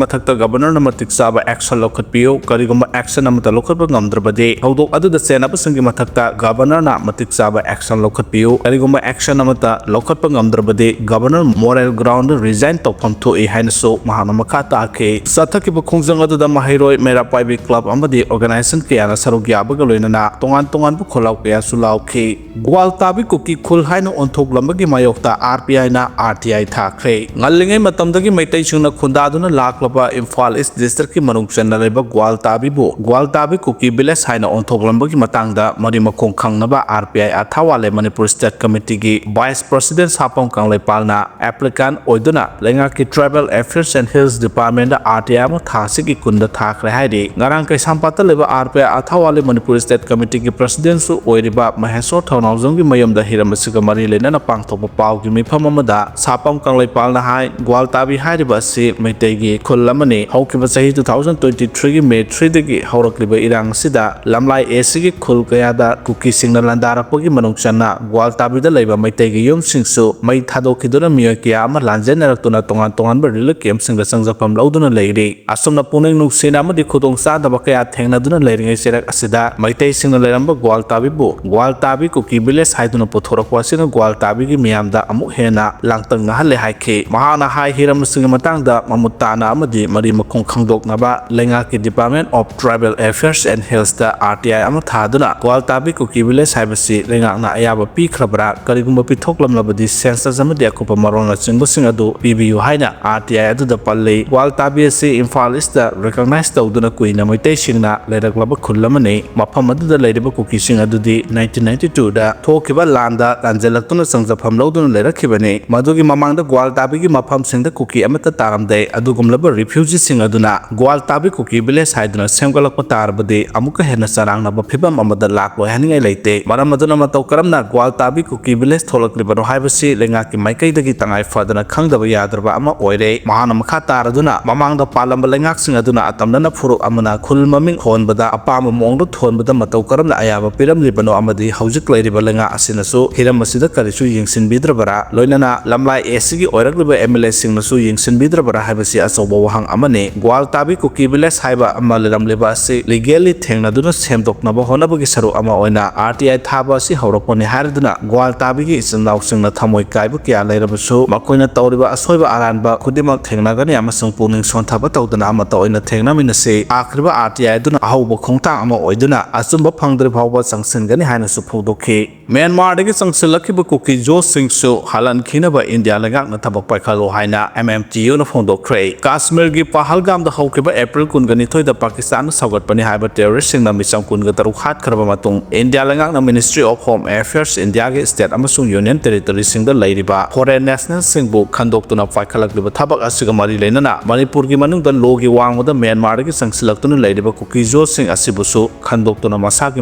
ꯃꯊꯛꯇ ꯒꯕꯔꯅꯔꯅ ꯃꯇꯤꯛ ꯆꯥꯕ action ꯂꯧꯈꯠꯄꯤꯌꯨ꯫ ꯀꯔꯤꯒꯨꯝꯕ action ꯑꯃꯠꯇ ꯂꯧꯈꯠꯄ ꯉꯝꯗ꯭ꯔꯕꯗꯤ, ꯊꯧꯗꯣꯛ ꯑꯗꯨꯗ ꯆꯦꯟꯅꯕꯁꯤꯡꯒꯤ ꯃꯊꯛꯇ ꯒꯕꯔꯅꯔꯅ ꯃꯇꯤꯛ ꯆꯥꯕ action ꯂꯧꯈꯠꯄꯤꯌꯨ꯫ ꯀꯔꯤꯒꯨꯝꯕ action ꯑꯃꯠꯇ ꯂꯧꯈꯠꯄ ꯉꯝꯗ꯭ꯔꯕꯗꯤ, ꯒꯕꯔꯅꯔ moral ground resign ꯇꯧꯐꯝ ꯊꯣꯛꯏ ꯍꯥꯏꯅꯁꯨ ꯃꯍꯥꯛꯅ ꯃꯈꯥ ꯇꯥꯈꯤ꯫ ꯆꯠꯊꯈꯤꯕ ꯈꯣꯡꯖꯪ ꯑꯗꯨꯗ ꯃꯍꯩꯔꯣꯏ, ꯃꯩꯔꯥ ꯄꯥꯏꯕꯤ club ꯑꯃꯗꯤ organization ꯀꯌꯥꯅ ꯁꯔꯨꯛ ꯌꯥꯕꯒ ꯂꯣꯏꯅꯅ ꯇꯣꯉꯥꯟ ꯇꯣꯉꯥꯟꯕ ꯈꯣꯜꯂꯥꯎ ꯀꯌꯥꯁꯨ ꯂꯥꯎꯈꯤ꯫ ꯒ꯭ꯋꯥꯜꯇꯥꯕꯤ ꯀꯨꯀꯤ ꯈꯨꯜ ꯍꯥꯏꯅ ꯑꯣꯟꯊꯣꯛꯂꯝꯕꯒꯤ ꯃꯥꯌꯣꯛꯇ R T I ꯅ R T I ꯊꯥꯈ꯭ꯔꯦ꯫ ꯉꯜꯂꯤꯉꯩ ꯃꯇꯝꯗꯒꯤ ꯃꯩꯇꯩꯁꯤꯡꯅ ꯈꯨꯟꯗꯥꯗꯨꯅ ꯂꯥꯛꯂꯕ ꯏꯝꯐꯥꯜ ꯏꯁ ꯗꯤꯁꯇ꯭ꯔꯤꯛꯀꯤ ꯃꯅꯨꯡ ꯆꯟꯅ ꯂꯩꯕ ꯒ꯭ꯋꯥꯜꯇꯥꯕꯤꯕꯨ ꯒ꯭ꯋꯥꯜꯇꯥꯕꯤ ꯀꯨꯀꯤ ꯚꯤꯂꯦꯖ ꯍꯥꯏꯅ ꯑꯣꯟꯊꯣꯛꯂꯝꯕꯒꯤ ꯃꯇꯥꯡꯗ ꯃꯔꯤ ꯃꯈꯣꯡ ꯈꯪꯅꯕ R T I ꯑꯊꯥꯋꯥꯂꯦ ꯃꯅꯤꯄꯨꯔ ꯁ꯭ꯇꯦꯠ ꯀꯃꯤꯇꯤꯒꯤ ꯚꯥꯏꯁ ꯄ꯭ꯔꯁꯤꯗꯦꯟ ꯁꯥꯄꯝ ꯀꯪꯂꯩꯄꯥꯜꯅ applicant ꯑꯣꯏꯗꯨꯅ ꯂꯩꯉꯥꯛꯀꯤ Tribal Affairs and Hills Department the R T I ꯑꯃ ꯊꯥ ꯑꯁꯤꯒꯤ ꯀꯨꯟꯗ ꯊꯥꯈ꯭ꯔꯦ ꯍꯥꯏꯔꯤ꯫ ꯉꯔꯥꯡ ꯀꯩꯁꯥꯝꯄꯥꯠꯇ ꯂꯩꯕ R T I ꯑꯊꯥꯋꯥꯂꯦ ꯃꯅꯤꯄꯨꯔ ꯁ꯭ꯇꯦꯠ ꯀꯃꯤꯇꯤꯒꯤ ꯄ꯭ꯔꯁꯤꯗꯦꯟꯁꯨ ꯑꯣꯏꯔꯤꯕ ꯃꯍꯦꯁꯣꯔ ꯊꯧꯅꯥꯎꯖꯝꯒꯤ ꯃꯌꯨꯝꯗ ꯍꯤꯔꯝ ꯑꯁꯤꯒ ꯃꯔꯤ ꯂꯩꯅꯅ ꯄꯥꯡꯊꯣꯛꯄ ꯄꯥꯎꯒꯤ ꯃꯤꯐꯝ ꯑꯃꯗ ꯁꯥꯄꯝ ꯀꯪꯂꯩꯄꯥꯜꯅ ꯍꯥꯏ, ꯒ꯭ꯋꯥꯜꯇꯥꯕꯤ ꯍꯥꯏꯔꯤꯕ ꯑꯁꯤ ꯃꯩꯇꯩꯒꯤ ꯈꯨꯜ ꯑꯃꯅꯤ꯫ ꯍꯧꯈꯤꯕ ꯆꯍꯤ two thousand twenty three ꯒꯤ May three ꯗꯒꯤ ꯍꯧꯔꯛꯂꯤꯕ ꯏꯔꯥꯡ ꯑꯁꯤꯗ ꯂꯝꯂꯥꯏ ꯑꯦ ꯁꯤꯒꯤ ꯈꯨꯜ ꯀꯌꯥꯗ ꯀꯨꯀꯤꯁꯤꯡꯅ ꯂꯥꯟꯗꯥꯔꯛꯄꯒꯤ ꯃꯅꯨꯡ ꯆꯟꯅ ꯒ꯭ꯋꯥꯜꯇꯥꯕꯤꯗ ꯂꯩꯕ ꯃꯩꯇꯩꯒꯤ ꯌꯨꯝꯁꯤꯡꯁꯨ ꯃꯩ ꯊꯥꯗꯣꯛꯈꯤꯗꯨꯅ ꯃꯤꯑꯣꯏ ꯀꯌꯥ ꯑꯃ ꯂꯥꯟꯖꯦꯟꯅꯔꯛꯇꯨꯅ ꯇꯣꯉꯥꯟ ꯇꯣꯉꯥꯟꯕ relief camp ꯁꯤꯡꯗ ꯆꯪꯖꯐꯝ ꯂꯧꯗꯨꯅ ꯂꯩꯔꯤ꯫ ꯑꯁꯨꯝꯅ ꯄꯨꯛꯅꯤꯡ ꯅꯨꯡꯁꯤꯅ ꯑꯃꯗꯤ ꯈꯨꯗꯣꯡ ꯆꯥꯗꯕ ꯀꯌꯥ ꯊꯦꯡꯅꯗꯨꯅ ꯂꯩꯔꯤꯉꯩ ꯆꯩꯔꯛ ꯑꯁꯤꯗ ꯃꯩꯇꯩꯁꯤꯡꯅ ꯂꯩꯔꯝꯕ ꯒ꯭ꯋꯥꯜꯇꯥꯕꯤꯕꯨ ꯒ꯭ꯋꯥꯜꯇꯥꯕꯤ ꯀꯨꯀꯤ ꯚꯤꯂꯦꯖ ꯍꯥꯏꯗꯨꯅ ꯄꯨꯊꯣꯔꯛꯄ ꯑꯁꯤꯅ ꯒ꯭ꯋꯥꯜꯇꯥꯕꯤꯒꯤ ꯃꯤꯌꯥꯝꯗ ꯑꯃꯨꯛ ꯍꯦꯟꯅ ꯂꯥꯡꯇꯛꯅꯍꯜꯂꯦ ꯍꯥꯏꯈꯤ꯫ ꯃꯍꯥꯛꯅ ꯍꯥꯏ, ꯍꯤꯔꯝ ꯑꯁꯤꯒꯤ ꯃꯇꯥꯡꯗ ꯃꯃꯨꯠ ꯇꯥꯅ ꯑꯃꯗꯤ ꯃꯔꯤ ꯃꯈꯣꯡ ꯈꯪꯗꯣꯛꯅꯕ ꯂꯩꯉꯥꯛꯀꯤ Department of Tribal Affairs and Hills ꯇ R T I ꯑꯃ ꯊꯥꯗꯨꯅ ꯒ꯭ꯋꯥꯜꯇꯥꯕꯤ ꯀꯨꯀꯤ ꯚꯤꯂꯦꯖ ꯍꯥꯏꯕꯁꯤ ꯂꯩꯉꯥꯛꯅ ꯑꯌꯥꯕ ꯄꯤꯈ꯭ꯔꯕ꯭ꯔꯥ? ꯀꯔꯤꯒꯨꯝꯕ ꯄꯤꯊꯣꯛꯂꯝꯂꯕꯗꯤ census ꯑꯃꯗꯤ ꯑꯀꯨꯞꯄ ꯃꯔꯣꯜꯅꯆꯤꯡꯕꯁꯤꯡ ꯑꯗꯨ ꯄꯤꯕꯤꯌꯨ ꯍꯥꯏꯅ R T I ꯑꯗꯨꯗ ꯄꯜꯂꯤ꯫ ꯒ꯭ꯋꯥꯜꯇꯥꯕꯤ ꯑꯁꯤ ꯏꯝꯐꯥꯜ ꯏꯁꯇ recognize ꯇꯧꯗꯨꯅ ꯀꯨꯏꯅ ꯃꯩꯇꯩꯁꯤꯡꯅ ꯂꯩꯔꯛꯂꯕ ꯈꯨꯜ ꯑꯃꯅꯤ꯫ ꯃꯐꯝ ꯑꯗꯨꯗ ꯂꯩꯔꯤꯕ ꯀꯨꯀꯤꯁꯤꯡ ꯑꯗꯨꯗꯤ nineteen ninety two ꯗ ꯊꯣꯛꯈꯤꯕ ꯂꯥꯟꯗ ꯂꯥꯟꯖꯦꯜꯂꯛꯇꯨꯅ ꯆꯪꯖꯐꯝ ꯂꯧꯗꯨꯅ ꯂꯩꯔꯛꯈꯤꯕꯅꯤ꯫ ꯃꯗꯨꯒꯤ ꯃꯃꯥꯡꯗ ꯒ꯭ꯋꯥꯜꯇꯥꯕꯤꯒꯤ ꯃꯐꯝꯁꯤꯡꯗ ꯀꯨꯀꯤ ꯑꯃꯠꯇ ꯇꯥꯔꯝꯗꯦ꯫ ꯑꯗꯨꯒꯨꯝꯂꯕ refugee ꯁꯤꯡ ꯑꯗꯨꯅ ꯒ꯭ꯋꯥꯜꯇꯥꯕꯤ ꯀꯨꯀꯤ ꯚꯤꯂꯦꯖ ꯍꯥꯏꯗꯨꯅ ꯁꯦꯝꯒꯠꯂꯛꯄ ꯇꯥꯔꯕꯗꯤ ꯑꯃꯨꯛꯀ ꯍꯦꯟꯅ ꯆꯔꯥꯡꯅꯕ ꯐꯤꯕꯝ ꯑꯃꯗ ꯂꯥꯛꯂꯣꯏ ꯍꯥꯏꯅꯤꯡꯉꯥꯏ ꯂꯩꯇꯦ꯫ ꯃꯔꯝ ꯑꯗꯨꯅ ꯃꯇꯧ ꯀꯔꯝꯅ ꯒ꯭ꯋꯥꯜꯇꯥꯕꯤ ꯀꯨꯀꯤ ꯚꯤꯂꯦꯖ ꯊꯣꯛꯂꯛꯂꯤꯕꯅꯣ ꯍꯥꯏꯕꯁꯤ ꯂꯩꯉꯥꯛꯀꯤ ꯃꯥꯏꯀꯩꯗꯒꯤ ꯇꯉꯥꯏ ꯐꯗꯅ ꯈꯪꯗꯕ ꯌꯥꯗ꯭ꯔꯕ ꯑꯃ ꯑꯣꯏꯔꯦ꯫ ꯃꯍꯥꯛꯅ ꯃꯈꯥ ꯇꯥꯔꯗꯨꯅ ꯃꯃꯥꯡꯗ ꯄꯥꯜꯂꯝꯕ ꯂꯩꯉꯥꯛꯁꯤꯡ ꯑꯗꯨꯅ ꯑꯇꯝꯅꯅ ꯐꯨꯔꯨꯞ ꯑꯃꯅ ꯈꯨꯜ ꯃꯃꯤꯡ ꯊꯣꯟꯕꯗ, ꯑꯄꯥꯝꯕ ꯃꯑꯣꯡꯗ ꯊꯣꯟꯕꯗ ꯃꯇꯧ ꯀꯔꯝꯅ ꯑꯌꯥꯕ ꯄꯤꯔꯝꯂꯤꯕꯅꯣ ꯑꯃꯗꯤ ꯍꯧꯖꯤꯛ ꯂꯩꯔꯤꯕ ꯂꯩꯉꯥꯛ ꯑꯁꯤꯅꯁꯨ ꯍꯤꯔꯝ ꯑꯁꯤꯗ ꯀꯔꯤꯁꯨ ꯌꯦꯡꯁꯤꯟꯕꯤꯗ꯭ꯔꯕꯔꯥ? ꯂꯣꯏꯅꯅ ꯂꯝꯂꯥꯏ ꯑꯦꯁꯤꯒꯤ ꯑꯣꯏꯔꯛꯂꯤꯕ ꯑꯦꯝ ꯑꯦꯜ ꯑꯦꯁꯤꯡꯅꯁꯨ ꯌꯦꯡꯁꯤꯟꯕꯤꯗ꯭ꯔꯕꯔꯥ ꯍꯥꯏꯕꯁꯤ ꯑꯆꯧꯕ ꯋꯥꯍꯪ ꯑꯃꯅꯤ꯫ ꯒ꯭ꯋꯥꯜꯇꯥꯕꯤ ꯀꯨꯀꯤ ꯚꯤꯂꯦꯖ ꯍꯥꯏꯕ ꯑꯃ ꯂꯩꯔꯝꯂꯤꯕ ꯑꯁꯤ ꯂꯤꯒꯦꯜꯂꯤ ꯊꯦꯡꯅꯗꯨꯅ ꯁꯦꯝꯗꯣꯛꯅꯕ ꯍꯣꯠꯅꯕꯒꯤ ꯁꯔꯨꯛ ꯑꯃ ꯑꯣꯏꯅ ꯑꯥꯔ ꯇꯤ ꯑꯥꯏ ꯊꯥꯕ ꯑꯁꯤ ꯍꯧꯔꯛꯄꯅꯤ ꯍꯥꯏꯔꯗꯨꯅ ꯒ꯭ꯋꯥꯜꯇꯥꯕꯤꯒꯤ ꯏꯆꯤꯟ ꯏꯅꯥꯎꯁꯤꯡꯅ ꯊꯃꯣꯏ ꯀꯥꯏꯕ ꯀꯌꯥ ꯂꯩꯔꯕꯁꯨ ꯃꯈꯣꯏꯅ ꯇꯧꯔꯤꯕ ꯑꯁꯣꯏꯕ ꯑꯔꯥꯟꯕ ꯈꯨꯗꯤꯡꯃꯛ ꯊꯦꯡꯅꯒꯅꯤ ꯑꯃꯁꯨꯡ ꯄꯨꯛꯅꯤꯡ ꯁꯣꯟꯊꯕ ꯇꯧꯗꯅ ꯑꯃꯠꯇ ꯑꯣꯏꯅ ꯊꯦꯡꯅꯃꯤꯟꯅꯁꯤ꯫ ꯊꯥꯈ꯭ꯔꯤꯕ ꯑꯥꯔ ꯇꯤ ꯑꯥꯏ ꯑꯗꯨꯅ ꯑꯍꯧꯕ ꯈꯣꯡꯊꯥꯡ ꯑꯃ ꯑꯣꯏꯗꯨꯅ ꯑꯆꯨꯝꯕ ꯐꯪꯗ꯭ꯔꯤ ꯐꯥꯎꯕ ꯆꯪꯁꯤꯟꯒꯅꯤ ꯍꯥꯏꯅꯁꯨ ꯐꯣꯡꯗꯣꯛꯈꯤ꯫ ꯃ꯭ꯌꯥꯟꯃꯥꯔꯗꯒꯤ ꯆꯪꯁꯤꯜꯂꯛꯈꯤꯕ ꯀꯨꯀꯤꯖꯣꯁꯤꯡꯁꯨ ꯍꯜꯍꯟꯈꯤꯅꯕ ꯏꯟꯗꯤꯌꯥ ꯂꯩꯉꯥꯛꯅ ꯊꯕꯛ ꯄꯥꯏꯈꯠꯂꯨ ꯍꯥꯏꯅ ꯑꯦꯝ ꯑꯦꯝ ꯇꯤ ꯌꯨꯅ ꯐꯣꯡꯗꯣꯛꯈ꯭ꯔꯦ꯫ ꯀꯥꯁꯃꯤꯔꯒꯤ ꯄꯍꯜꯒꯥꯝꯗ ꯍꯧꯈꯤꯕ ꯑꯦꯄ꯭ꯔꯤꯜ ꯀꯨꯟꯒ ꯅꯤꯊꯣꯏꯗ ꯄꯥꯀꯤꯁꯇꯥꯟꯅ ꯁꯧꯒꯠꯄꯅꯤ ꯍꯥꯏꯕ ꯇꯦꯔꯣꯔꯤꯁꯁꯤꯡꯅ ꯃꯤꯆꯝ ꯀꯨꯟꯒ ꯇꯔꯨꯛ ꯍꯥꯠꯈ꯭ꯔꯕ ꯃꯇꯨꯡ, ꯏꯟꯗꯤꯌꯥ ꯂꯩꯉꯥꯛꯅ Ministry of Home Affairs ꯏꯟꯗꯤꯌꯥꯒꯤ ꯁ꯭ꯇꯦꯠ ꯑꯃꯁꯨꯡ ꯌꯨꯅꯤꯌꯟ ꯇꯦꯔꯤꯇꯣꯔꯤꯁꯤꯡꯗ ꯂꯩꯔꯤꯕ ꯐꯣꯔꯦꯟ ꯅꯦꯁꯅꯦꯜꯁꯤꯡꯕꯨ ꯈꯟꯗꯣꯛꯇꯨꯅ ꯄꯥꯏꯈꯠꯂꯛꯂꯤꯕ ꯊꯕꯛ ꯑꯁꯤꯒ ꯃꯔꯤ ꯂꯩꯅꯅ ꯃꯅꯤꯄꯨꯔꯒꯤ ꯃꯅꯨꯡꯗ ꯂꯣꯒꯤ ꯋꯥꯡꯃꯗ ꯃ꯭ꯌꯥꯟꯃꯥꯔꯗꯒꯤ ꯆꯪꯁꯤꯜꯂꯛꯇꯨꯅ ꯂꯩꯔꯤꯕ ꯀꯨꯀꯤꯖꯣꯁꯤꯡ ꯑꯁꯤꯕꯨꯁꯨ ꯈꯟꯗꯣꯛꯇꯨꯅ ꯃꯁꯥꯒꯤ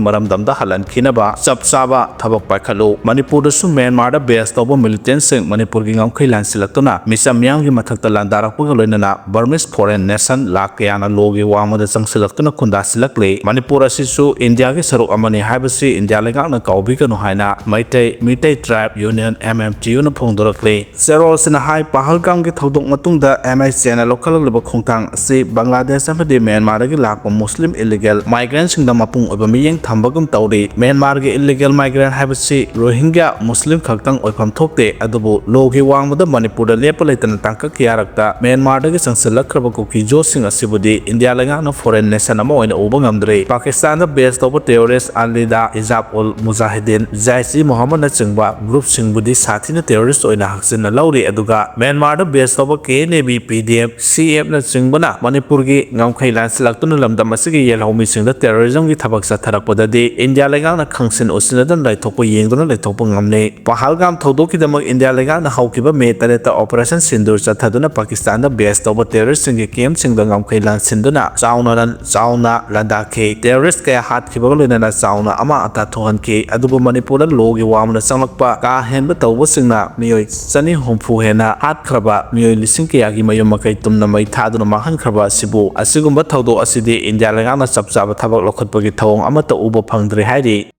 ꯃꯔꯝꯗꯝꯗ ꯍꯜꯍꯟꯈꯤꯅꯕ ꯆꯞ ꯆꯥꯕ ꯊꯕꯛ ꯄꯥꯏꯈꯠꯂꯨ꯫ ꯃꯅꯤꯄꯨꯔꯗꯁꯨ ꯃ꯭ꯌꯥꯟꯃꯥꯔꯗ ꯕꯦꯁ ꯇꯧꯕ ꯃꯤꯂꯤꯇꯦꯟꯁꯤꯡ ꯃꯅꯤꯄꯨꯔꯒꯤ ꯉꯝꯈꯩ ꯂꯥꯟꯁꯤꯜꯂꯛꯇꯨꯅ ꯃꯤꯆꯝ ꯃꯤꯌꯥꯝꯒꯤ ꯃꯊꯛꯇ ꯂꯥꯟꯗꯥꯔꯛꯄꯒ ꯂꯣꯏꯅꯅ ꯕꯔꯃꯤꯁ ꯐꯣꯔꯦꯟ ꯅꯦꯁꯟ ꯂꯥꯈ ꯀꯌꯥꯅ ꯂꯣꯒꯤ ꯋꯥꯡꯃꯗ ꯆꯪꯁꯤꯜꯂꯛꯇꯨꯅ ꯈꯨꯟꯗꯥꯁꯤꯜꯂꯛꯂꯤ꯫ ꯃꯅꯤꯄꯨꯔ ꯑꯁꯤꯁꯨ ꯏꯟꯗꯤꯌꯥꯒꯤ ꯁꯔꯨꯛ ꯑꯃꯅꯤ ꯍꯥꯏꯕꯁꯤ ꯏꯟꯗꯤꯌꯥ ꯂꯩꯉꯥꯛꯅ ꯀꯥꯎꯕꯤꯒꯅꯨ ꯍꯥꯏꯅ ꯃꯩꯇꯩ, ꯃꯤꯇꯩ ꯇ꯭ꯔꯥꯏꯕ ꯌꯨꯅꯤꯌꯟ, ꯑꯦꯝ ꯑꯦꯝ ꯇꯤ ꯌꯨꯅ ꯐꯣꯡꯗꯣꯔꯛꯂꯤ꯫ ꯆꯦꯔꯣꯜꯁꯤꯅ ꯍꯥꯏ, ꯄꯍꯜꯒꯥꯝꯒꯤ ꯊꯧꯗꯣꯛ ꯃꯇꯨꯡꯗ ꯑꯦꯝ ꯑꯥꯏ ꯁꯤꯅ ꯂꯧꯈꯠꯂꯛꯂꯤꯕ ꯈꯣꯡꯊꯥꯡ ꯑꯁꯤ ꯕꯪꯒ꯭ꯂꯥꯗꯦꯁ ꯑꯃꯗꯤ ꯃ꯭ꯌꯥꯟꯃꯥꯔꯗꯒꯤ ꯂꯥꯛꯄ ꯃꯨꯁꯂꯤꯝ ꯏꯂꯤꯒꯦꯜ ꯃꯥꯏꯒ꯭ꯔꯦꯟꯁꯤꯡꯗ ꯃꯄꯨꯡ ꯑꯣꯏꯕ ꯃꯤꯠꯌꯦꯡ ꯊꯝꯕꯒꯨꯝ ꯇꯧꯔꯤ꯫ ꯃ꯭ꯌꯥꯟꯃꯥꯔꯒꯤ ꯏꯂꯤꯒꯦꯜ ꯃꯥꯏꯒ꯭ꯔꯦꯟ ꯍꯥꯏꯕꯁꯤ ꯔꯣꯍꯤꯡꯒ꯭ꯌꯥ ꯃꯨꯁꯂꯤꯝ ꯈꯛꯇꯪ ꯑꯣꯏꯐꯝ ꯊꯣꯛꯇꯦ, ꯑꯗꯨꯕꯨ ꯂꯣꯒꯤ ꯋꯥꯡꯃꯗ ꯃꯅꯤꯄꯨꯔꯗ ꯂꯦꯞꯄ ꯂꯩꯇꯅ ꯇꯥꯡꯀꯛ ꯀꯌꯥꯔꯛꯇ ꯃ꯭ꯌꯥꯟꯃꯥꯔꯗꯒꯤ ꯆꯪꯁꯤꯜꯂꯛꯈ꯭ꯔꯕ ꯀꯨꯀꯤꯖꯣꯁꯤꯡ ꯑꯁꯤꯕꯨꯗꯤ ꯏꯟꯗꯤꯌꯥ ꯂꯩꯉꯥꯛꯅ ꯐꯣꯔꯦꯟ ꯅꯦꯁꯟ ꯑꯃ ꯑꯣꯏꯅ ꯎꯕ ꯉꯝꯗ꯭ꯔꯦ꯫ ꯄꯥꯀꯤꯁꯇꯥꯟꯗ ꯕꯦꯁ ꯇꯧꯕ ꯇꯦꯔꯣꯔꯤꯁ ꯑꯜ ꯅꯤꯗꯥ, ꯍꯤꯖꯥꯕ ꯎꯜ ꯃꯨꯖꯥꯍꯤꯗꯤꯟ, ꯖꯥꯏꯁ ꯏ ꯃꯣꯍꯝꯃꯗꯅꯆꯤꯡꯕ ꯒ꯭ꯔꯨꯞꯁꯤꯡꯕꯨꯗꯤ ꯁꯥꯊꯤꯅ ꯇꯦꯔꯣꯔꯤꯁ ꯑꯣꯏꯅ ꯍꯛꯆꯤꯟꯅ ꯂꯧꯔꯤ, ꯑꯗꯨꯒ ꯃ꯭ꯌꯥꯟꯃꯥꯔꯗ ꯕꯦꯁ ꯇꯧꯕ K N A B, P D F, C ꯑꯦꯐꯅꯆꯤꯡꯕꯅ ꯃꯅꯤꯄꯨꯔꯒꯤ ꯉꯝꯈꯩ ꯂꯥꯟꯁꯤꯜꯂꯛꯇꯨꯅ ꯂꯝꯗꯝ ꯑꯁꯤꯒꯤ ꯌꯦꯜꯍꯧꯃꯤꯁꯤꯡꯗ ꯇꯦꯔꯣꯔꯤꯖꯝꯒꯤ ꯊꯕꯛ ꯆꯠꯊꯔꯛꯄꯗꯗꯤ ꯏꯟꯗꯤꯌꯥ ꯂꯩꯉꯥꯛꯅ ꯈꯪꯁꯤꯟ ꯎꯁꯤꯟꯅꯗꯨꯅ ꯂꯩꯊꯣꯛꯄ ꯌꯦꯡꯗꯨꯅ ꯂꯩꯊꯣꯛꯄ ꯉꯝꯂꯦ꯫ ꯄꯍꯜꯒꯥꯝ ꯊꯧꯗꯣꯛꯀꯤꯗꯃꯛ ꯏꯟꯗꯤꯌꯥ ꯂꯩꯉꯥꯛꯅ ꯍꯧꯈꯤꯕ ꯃꯦ ꯇꯔꯦꯠꯇ ꯑꯣꯄꯔꯦꯁꯟ ꯁꯤꯟꯗꯨꯔ ꯆꯠꯊꯗꯨꯅ ꯄꯥꯀꯤꯁꯇꯥꯟꯗ ꯕꯦꯁ ꯇꯧꯕ ꯇꯦꯔꯣꯔꯤꯁꯁꯤꯡꯒꯤ ꯀꯦꯝꯞꯁꯤꯡꯗ ꯉꯝꯈꯩ ꯂꯥꯟꯁꯤꯟꯗꯨꯅ ꯆꯥꯎꯅ ꯂꯥꯟ-, ꯆꯥꯎꯅ ꯂꯥꯟꯗꯥꯈꯤ꯫ ꯇꯦꯔꯣꯔꯤꯁ ꯀꯌꯥ ꯍꯥꯠꯈꯤꯕꯒ ꯂꯣꯏꯅꯅ ꯆꯥꯎꯅ ꯑꯃꯥꯡ ꯑꯇꯥ ꯊꯣꯛꯍꯟꯈꯤ꯫ ꯑꯗꯨꯕꯨ ꯃꯅꯤꯄꯨꯔꯗ ꯂꯣꯒꯤ ꯋꯥꯡꯃꯗ ꯆꯪꯂꯛꯄ ꯀꯥ ꯍꯦꯟꯕ ꯇꯧꯕꯁꯤꯡꯅ ꯃꯤꯑꯣꯏ ꯆꯅꯤ ꯍꯨꯝꯐꯨ ꯍꯦꯟꯅ ꯍꯥꯠꯈ꯭ꯔꯕ, ꯃꯤꯑꯣꯏ ꯂꯤꯁꯤꯡ ꯀꯌꯥꯒꯤ ꯃꯌꯨꯝ ꯃꯀꯩ ꯇꯨꯝꯅ ꯃꯩ ꯊꯥꯗꯨꯅ ꯃꯥꯡꯍꯟꯈ꯭ꯔꯕ ꯑꯁꯤꯕꯨ, ꯑꯁꯤꯒꯨꯝꯕ ꯊꯧꯗꯣꯛ ꯑꯁꯤꯗꯤ ꯏꯟꯗꯤꯌꯥ ꯂꯩꯉꯥꯛ ꯌꯥꯝꯅ ꯆꯞ ꯆꯥꯕ ꯊꯕꯛ ꯂꯧꯈꯠꯄꯒꯤ ꯊꯧꯑꯣꯡ ꯑꯃꯠꯇ ꯎꯕ ꯐꯪꯗ꯭ꯔꯦ ꯍꯥꯏꯔꯤ꯫